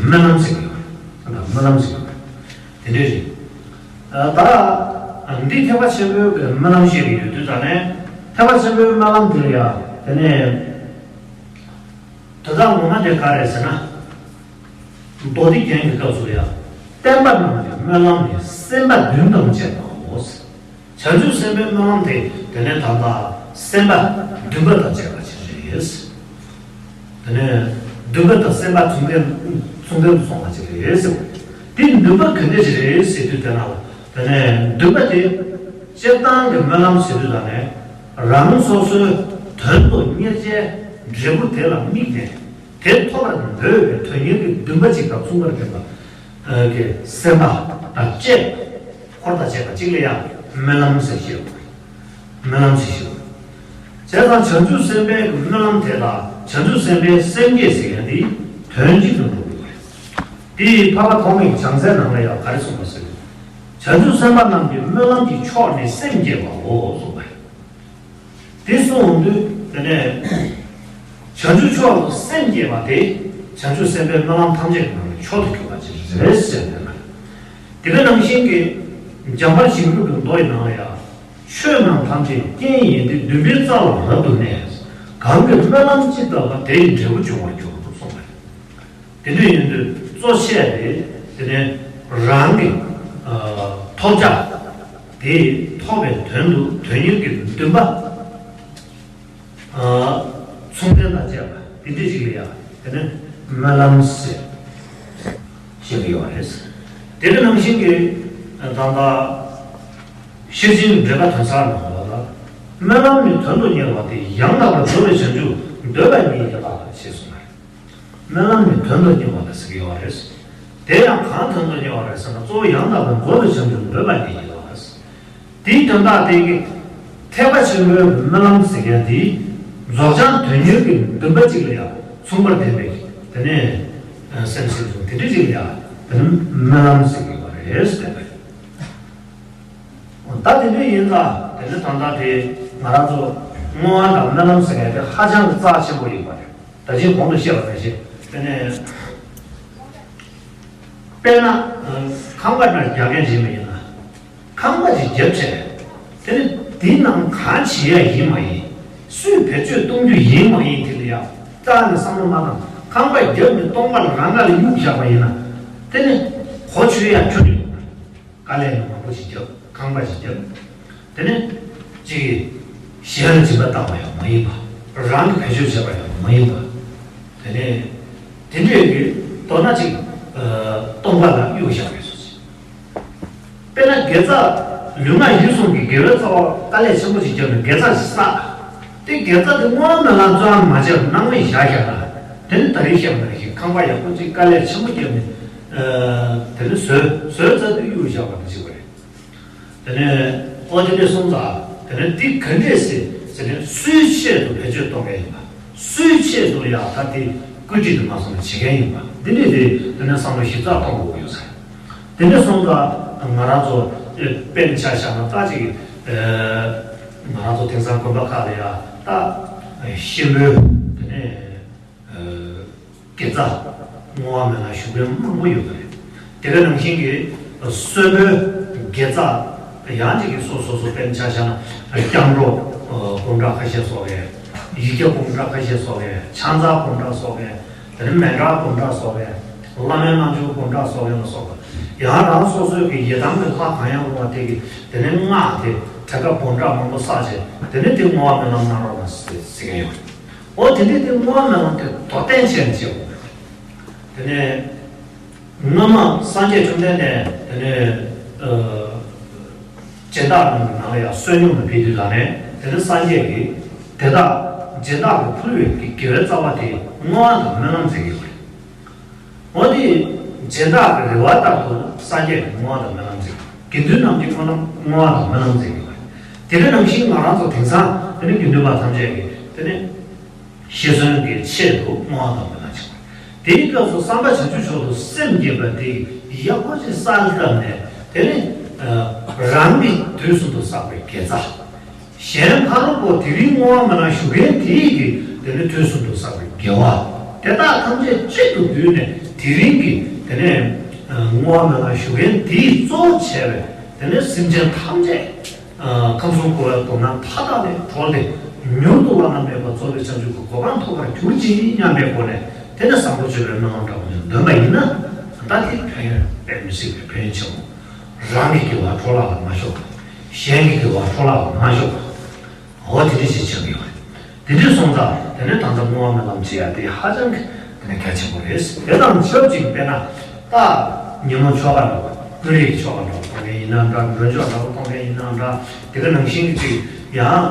སྨོན་ལམ་ཟེར་གྱི་ཡོད་རེད། སྨོན་ལམ་ཟེར་གྱི་ཡོད་རེད། དེ་འདྲས་རེད། ད་འདི་ཐེག་པ་ཆེན་པོའི་སྨོན་ལམ་བཤད་ཀྱི་ཡོད་དུས་ཙང་ནས། ཐེག་པ་ཆེན་པོའི་སྨོན་ལམ་དེ་ལ་ཡང་དེ་ནས། དོན་དག་ངོ་མ་དེ་ག་རེད་ཟེར་ན། མདོ་སྡེ་རྒྱན་གྱི་སྐབས་སུ་ཡང་། བསྟན་པ་རྣམས་ཀྱི་སྨོན་ལམ་ནི། སེམས་པ་འདུན་དང་བཅས་པའོ། བྱང་ཆུབ་སེམས་དཔའི་སྨོན་ལམ་དེ་དེ་ནས་ད་ལྟ་སེམས་པ་འདུན་པ་དང་བཅས་པ་ཅིག་རེད། དེ་ནས་འདུན་པ་དང་སེམས་པ་ཚུལ་ལྡན་ཚུལ་ལྡན་དུ་སོང་བ་ཅིག་རེད་ཟེར་བ་རེད། དེ་འདུན་པ་ག་འདྲ་ཞིག་རེད་ཟེར་དུས་དེ་ན། དེ་ནས་འདུན་པ་དེ་སྤྱིར་བཏང་གི་སྨོན་ལམ་ཟེར་དུས་ད་ནས་རང་སོ་སོའི་དོན་དུ་གཉེར་བྱའི་འབྲས་བུ་དེ་ལ་དམིགས་ནས། དེ་ཐོབ་པར་འདོད་པའི་དོན་གཉེར་གྱི་འདུན་པ་གཅིག་དང་མཚུངས་པར་ལྡན་པ་གི་སེམས་པ་དང་བཅས། འཁོར་དང་བཅས་པ་གཅིག་ལ་ཡང་སྨོན་ལམ་ཟེར་ཞེས་པ། སྨོན་ལམ་ཟེར་ཞེས་པ། བྱས་ཙང་བྱང་ཆུབ་སེམས་དཔའི་སྨོན་ལམ་དེ་དང་བྱང་ཆུབ་སེམས་དཔའི་སེམས་བསྐྱེད་ཟེར་མཁན་འདི་དོན་གཅིག་ཏུ་འགྲོ་གི་ཡོད་རེད། དེ་ཡི་འཕགས་པ་ཐོགས་མེད་ཀྱི་བྱང་སའི་ནང་ལ་ཡང་ག་རེ་གསུངས་པ་ཟེར་ན། བྱང་ཆུབ་སེམས་དཔའ་རྣམས་ཀྱི་སྨོན་ལམ་གྱི་མཆོག་ནི་སེམས་བསྐྱེད་པའོ་གསུངས་པ་རེད། དེ་གསུངས་འོང་དུས་དེ་ནས་བྱང་ཆུབ་མཆོག་ཏུ་སེམས་བསྐྱེད་པ་དེ་བྱང་ཆུབ་སེམས་དཔའི་སྨོན་ལམ་ཐམས་ཅད་ཀྱི་ནང་ནས་མཆོག་ཏུ་གྱུར་པ་ཅིག་རེད་ཟེར་ནས། དེ་ག་ནང་བཞིན་གྱི་འཇམ་དཔལ་ཞིང་ཁམས་ཀྱི་མདོ་ཡི་ནང་ལ་ཡང་། ཆོས་རྣམས་ཐམས་ཅད་རྐྱེན་ཡིན་ཏེ། འདུན་པའི་རྩ་ལ་རབ་ཏུ་གནས། གང་གིས་སྨོན་ལམ་ཅི་བཏབ་པ། དེ་ཡི་འབྲས་བུ་འབྱུང་བར་འགྱུར་གསུངས་པ་རེད། དེ་འདྲ་ཡིན་དུས་གཙོ་ཆེ་བ་དེ་དེ་ནས་རང་གི་ཨ་ཐོབ་བྱ་དེ་ཐོབ་པའི་དོན་དུ་དོན་གཉེར་གྱི་འདུན་པ་ཨ་མཚུངས་ལྡན་དང་བཅས་པ་དེ་འདྲ་ཞིག་ལ་ཡང་དེ་ནས་སྨོན་ལམ་ཟེར་བཤད་ཀྱི་ཡོད་རེད། དེ་འདྲ་ནང་བཞིན་གྱི་ད་ལྟ་ཤེར་ཕྱིན་འགྲེལ་པ་དོན་གསར་ནང་ལ་ལ། སྨོན་ལམ་ནི་དོན་དུ་གཉེར་བ་སྟེ། ཡང་དག་པར་རྫོགས་པའི་བྱང་ཆུབ་འདོད་པ་ཉིད་ཡིན་ལ་ཞེས་གསུངས་པ་རེད། སྨོན་ལམ་ནི་དོན་དུ་གཉེར་བ་ལ་ཟེར་གྱི་ཡོད་རེད། དེ་ཡང་གང་དོན་དུ་གཉེར་བ་རེད་ཟེར་ན། གཙོ་བོ་ཡང་དག་པར་རྫོགས་པའི་བྱང་ཆུབ་འདོད་པ་ཉིད་ཡིན་ལ། དེའི་དོན་དག་དེ་གི་ཐེག་པ་ཆེན་པོའི་སྨོན་ལམ་ཟེར་མཁན་དེ་རྫོགས་བྱང་དོན་གཉེར་གྱི་འདུན་པ་གཅིག་ལ་ཡང་མཚུངས་པར་ལྡན་པའི་དེ་ནས་སེམས་སེམས་བྱུང་དེ་འདྲ་གཅིག་ལ་ཡང་དེ་ནི་སྨོན་ལམ་ཟེར་གྱི་ཡོད་རེད་ཟེར་བས། ད་དེ་འདྲ་ཡིན་ཙང་དེ་ནི་ད་ལྟ་དེ་ང་རང་ཚོ་བསྔོ་བ་དང་སྨོན་ལམ་ཟེར་མཁན་དེ་ཧ་ཅང་གི་རྩ་ཆེན་པོ་ཡིན་པ་རེད། ད་ཅིང་གོང་དུ་བཤད་པ་ནང་བཞིན་དེ་ནས་དཔེར་ན་ཁང་པ་འདྲ་རྒྱག་མཁན་ཅིག་ཡིན་ན། ཁང་པ་ཅིག་བརྒྱབ་བྱས། དེ་ནི་དེའི་ནང་གང་བྱེད་ཡ་ཡིན་མ་ཡིན། སུས་བེད་སྤྱོད་གཏོང་རྒྱུ་ཡིན་མ་ཡིན་དེ་ལ་ཡང་རྩ་ནས་བསམ་བློ་མ་བཏང་། ཁང་པ་བརྒྱབ་ནས་སྟོང་པ་ལ་རང་ང་ལ་གཡུག་བཞག་པ་ཡིན་ན། དེ་ནི་གོ་ཆོད་ཡ་ཁྱོན་ནས་ཡོད་མ་རེད། དཀའ་ལས་ཡང་མང་པོ་ཞིག་བརྒྱབ། ཁང་པ་ཞིག་བརྒྱབ། དེ་ནི་གཅིག་གཞན་ལ་སྦྱིན་པ་བཏང་བ་ཡང་མ་ཡིན་པ། རང་གིས་བེད་སྤྱོད་བྱས་པ་ཡང་མ་ཡིན་པ། དེ་ནས་དེ་འདྲས་ཀྱི་མདོར་ན་ཅིག་སྟོང་པ་ལ་གཡུག་བཞག་པའི་བཟོ་ཅིག་དཔེར་ན་དགེ་རྩ་ལུས་ངག་ཡིད་གསུམ་གྱི་དགེ་བའི་རྩ་བ་དཀའ་ལས་ཆེན་པོ་ཅིག་བརྒྱབ་ནས་དགེ་རྩ་ཞིག་བསགས། དེ་དགེ་རྩ་དེ་བསྔོ་བ་སྨོན་ལམ་བརྩོན་མ་བྱས་པར་སྣང་མེད་བཞག་བཞག་ན། དེ་ནི་ད་རེས་བཤད་པ་ནང་བཞིན་ཁང་པ་ཡག་པོ་ཅིག་དཀའ་ལས་ཆེན་པོ་བརྒྱབ་ནས་དེ་ནི་བཟོས་བཟོས་ཚར་དུས་གཡུག་བཞག་པ་དང་གཅིག་པ་རེད། དེ་ནས་ཨོ་དེ་འདྲས་སོང་ཙང་དེ་ནས་འདི་ག་འདྲས་སེ་ཟེར་ནས་སུའི་ཆེད་དུ་བེད་སྤྱོད་གཏོང་མཁན་ཡིན་པ། སུའི་ཆེད་དུ་ཡང་ད་དེ་བཀོད་སྒྲིག་དུ་མ་སོང་བ་བྱེད་མཁན་ཡིན་པ། འདི་འདྲས་དེ་དེ་ནས་བསམ་བློ་ཞིབ་ཚགས་གཏོང་དགོས་ཀྱི་ཡོད་ས་རེད། དེ་འདྲས་སོང་ཙང་ང་རང་ཚོ་དཔེར་ཆ་བཞག་ན་ད་ཅིག་ང་རང་ཚོ་དེང་སང་དགོན་པ་ཁག་ལ་ཡང་ད་གཤིན་པོའི་དེ་ནས། དགེ་རྩ་བསྔོ་བ་སྨོན་ལམ་ཞུ་མཁན་མང་པོ་ཡོད་པ་རེད། དེ་ག་ནང་བཞིན་གྱི་གསོན་པོའི་དགེ་རྩ་ཡང་ཅིག་གི་སོ་སོ་སོ་དཔེར་ན་ཆ་བཞག་ན་སྐྱབས་འགྲོ་དགོང་དྲ་ཁ་ཤས་གསོག་མཁན། ཡིག་བརྒྱ་དགོང་དྲ་ཁ་ཤས་གསོག་མཁན། ཕྱག་འཚལ་དགོང་དྲ་གསོག་མཁན། དེ་ནས་མཎྜལ་དགོང་དྲ་གསོག་མཁན། བླ་མའི་རྣལ་འབྱོར་དགོང་དྲ་གསོག་མཁན་ལ་སོགས་པ། ཡང་རང་སོ་སོའི་གི་ཡི་དམ་གྱི་ལྷ་གང་ཡང་རུང་བ་དེ་གི་དེ་ནས་སྔགས་དེ་གྲངས་ཀ་དགོང་དྲ་མང་པོ་བསགས་བྱས་དེ་ནས་དེ་བསྔོ་བ་སྨོན་ལམ་གནང་རོགས་གནང་ཟེར་ཟེར་མཁན་ཡོད་རེད། འོ་དེ་འདྲའི་དེ་བསྔོ་བ་སྨོན་ལམ་དེ་དོ་བརྟན་བྱས་ནས་བྱེད་དགོས། དེ་ནས་སྔ་མ་སངས་རྒྱས་བཅོམ་ལྡན་འདས་དེ་ནས་ཨ་ སྦྱིན་བདག་རྣམས་ཀྱི་ནང་ལ་ཡང་བསོད་སྙོམས་ལ་འབད་དུས་ལ་ནས་དེ་ནི་སངས་རྒྱས་ཀྱིས་དེ་དག་སྦྱིན་བདག་གིས་ཕུལ་བའི་དགེ་བའི་རྩ་བ་དེ་བསྔོ་བ་དང་སྨོན་ལམ་མཛད་ཀྱི་ཡོད་རེད། འོ་དེ་སྦྱིན་བདག་གི་རེ་བ་ལྟར་དུ་སངས་རྒྱས་ཀྱིས་བསྔོ་བ་དང་སྨོན་ལམ་མཛད་ཀྱི་ཡོད་རེད། དགེ་འདུན་རྣམས་ཀྱིས་བསྔོ་བ་དང་སྨོན་ལམ་མཛད་ཀྱི་ཡོད་རེད། དེ་འདྲ་ནང་བཞིན་ང་རང་ཚོ་དེང་སང་དེ་ནི་དགེ་འདུན་པ་ཐམས་ཅད་ཀྱིས་དེ་ནི་ཤི་གསོན་གྱི་ཆེད་དུ་བསྔོ་བ་དང་སྨོན་ལམ་བྱེད་པ། དེའི་སྐབས་སུ་སེམས་དཔའ་བྱང་ཆུབ་མཆོག་ཏུ་སེམས་བསྐྱེད་པ་དེ་ཡག་པོ་ཅིག་གསལ་བཏབ་ནས་དེ་ནི་རང་གིས་དུས་གསུམ་དུ་བསགས་པའི་དགེ་རྩ། གཞན་ཕ་རོལ་པོ་དེ་རིང་བསྔོ་བ་སྨོན་ལམ་ཞུ་མཁན་དེས་ཀྱིས་དེ་ནི་དུས་གསུམ་དུ་བསགས་པའི་དགེ་བ། དེ་དག་ཐམས་ཅད་གཅིག་ཏུ་བསྡུས་ནས་དེ་རིང་གི་དེ་ནི་བསྔོ་བ་སྨོན་ལམ་ཞུ་མཁན་དེས་གཙོ་བོ་བྱས་པའི་དེ་ནི་སེམས་ཅན་ཐམས་ཅད། ཁམས་གསུམ་འཁོར་བའི་སྡུག་བསྔལ་མཐའ་དག་ལས་གྲོལ་ཏེ་མྱུར་དུ་བླ་ན་མེད་པར་རྫོགས་པའི་བྱང་ཆུབ་ཀྱི་གོ་འཕང་ཐོབ་པར་གྱུར་ཅིག་སྙམ་པའི་སྒོ་ནས་དེ་ནས་བཟང་པོ་སྤྱོད་པའི་སྨོན་ལམ་འདྲ་བོ་ཞིག་འདོན་པ་ཡིན་ན། ད་དེ་ཕན་ཡོན་དཔེ་མི་སྲིད་པའི་ཕན་ཡོན་ཆེན་མོ། རང་གི་དགེ་བ་འཕྲོ་བརླག་ལ་མ་ཞོག་གཞན་གྱི་དགེ་བ་འཕྲོ་བརླག་ལ་མ་ཞོག་འོ་དེ་འདྲ་ཞིག་ཆགས་ཀྱི་ཡོད་རེད། དེ་འདྲ་སོང་ཙང་དེ་ནས་ད་ལྟ་བསྔོ་བ་སྨོན་ལམ་བྱེད་ཡ་དེ་ཧ་ཅང་གི་དེ་ནས་གལ་ཆེན་པོ་རེད། དེ་དང་ཆབས་ཅིག་དཔེར་ན་ད་ཉིན་མོ་ཆོ་ག་འདྲ་བོ་ཀུན་རིག་ཆོ་ག་འདྲ་བོ་གཏོང་མཁན་ཡིན་ན་འདྲ། མགྲོན་ཆོག་འདྲ་བོ་གཏོང་མཁན་ཡིན་ན་འདྲ། དེ་ག་ནང་བཞིན་གྱི་ཅིག་ཡང་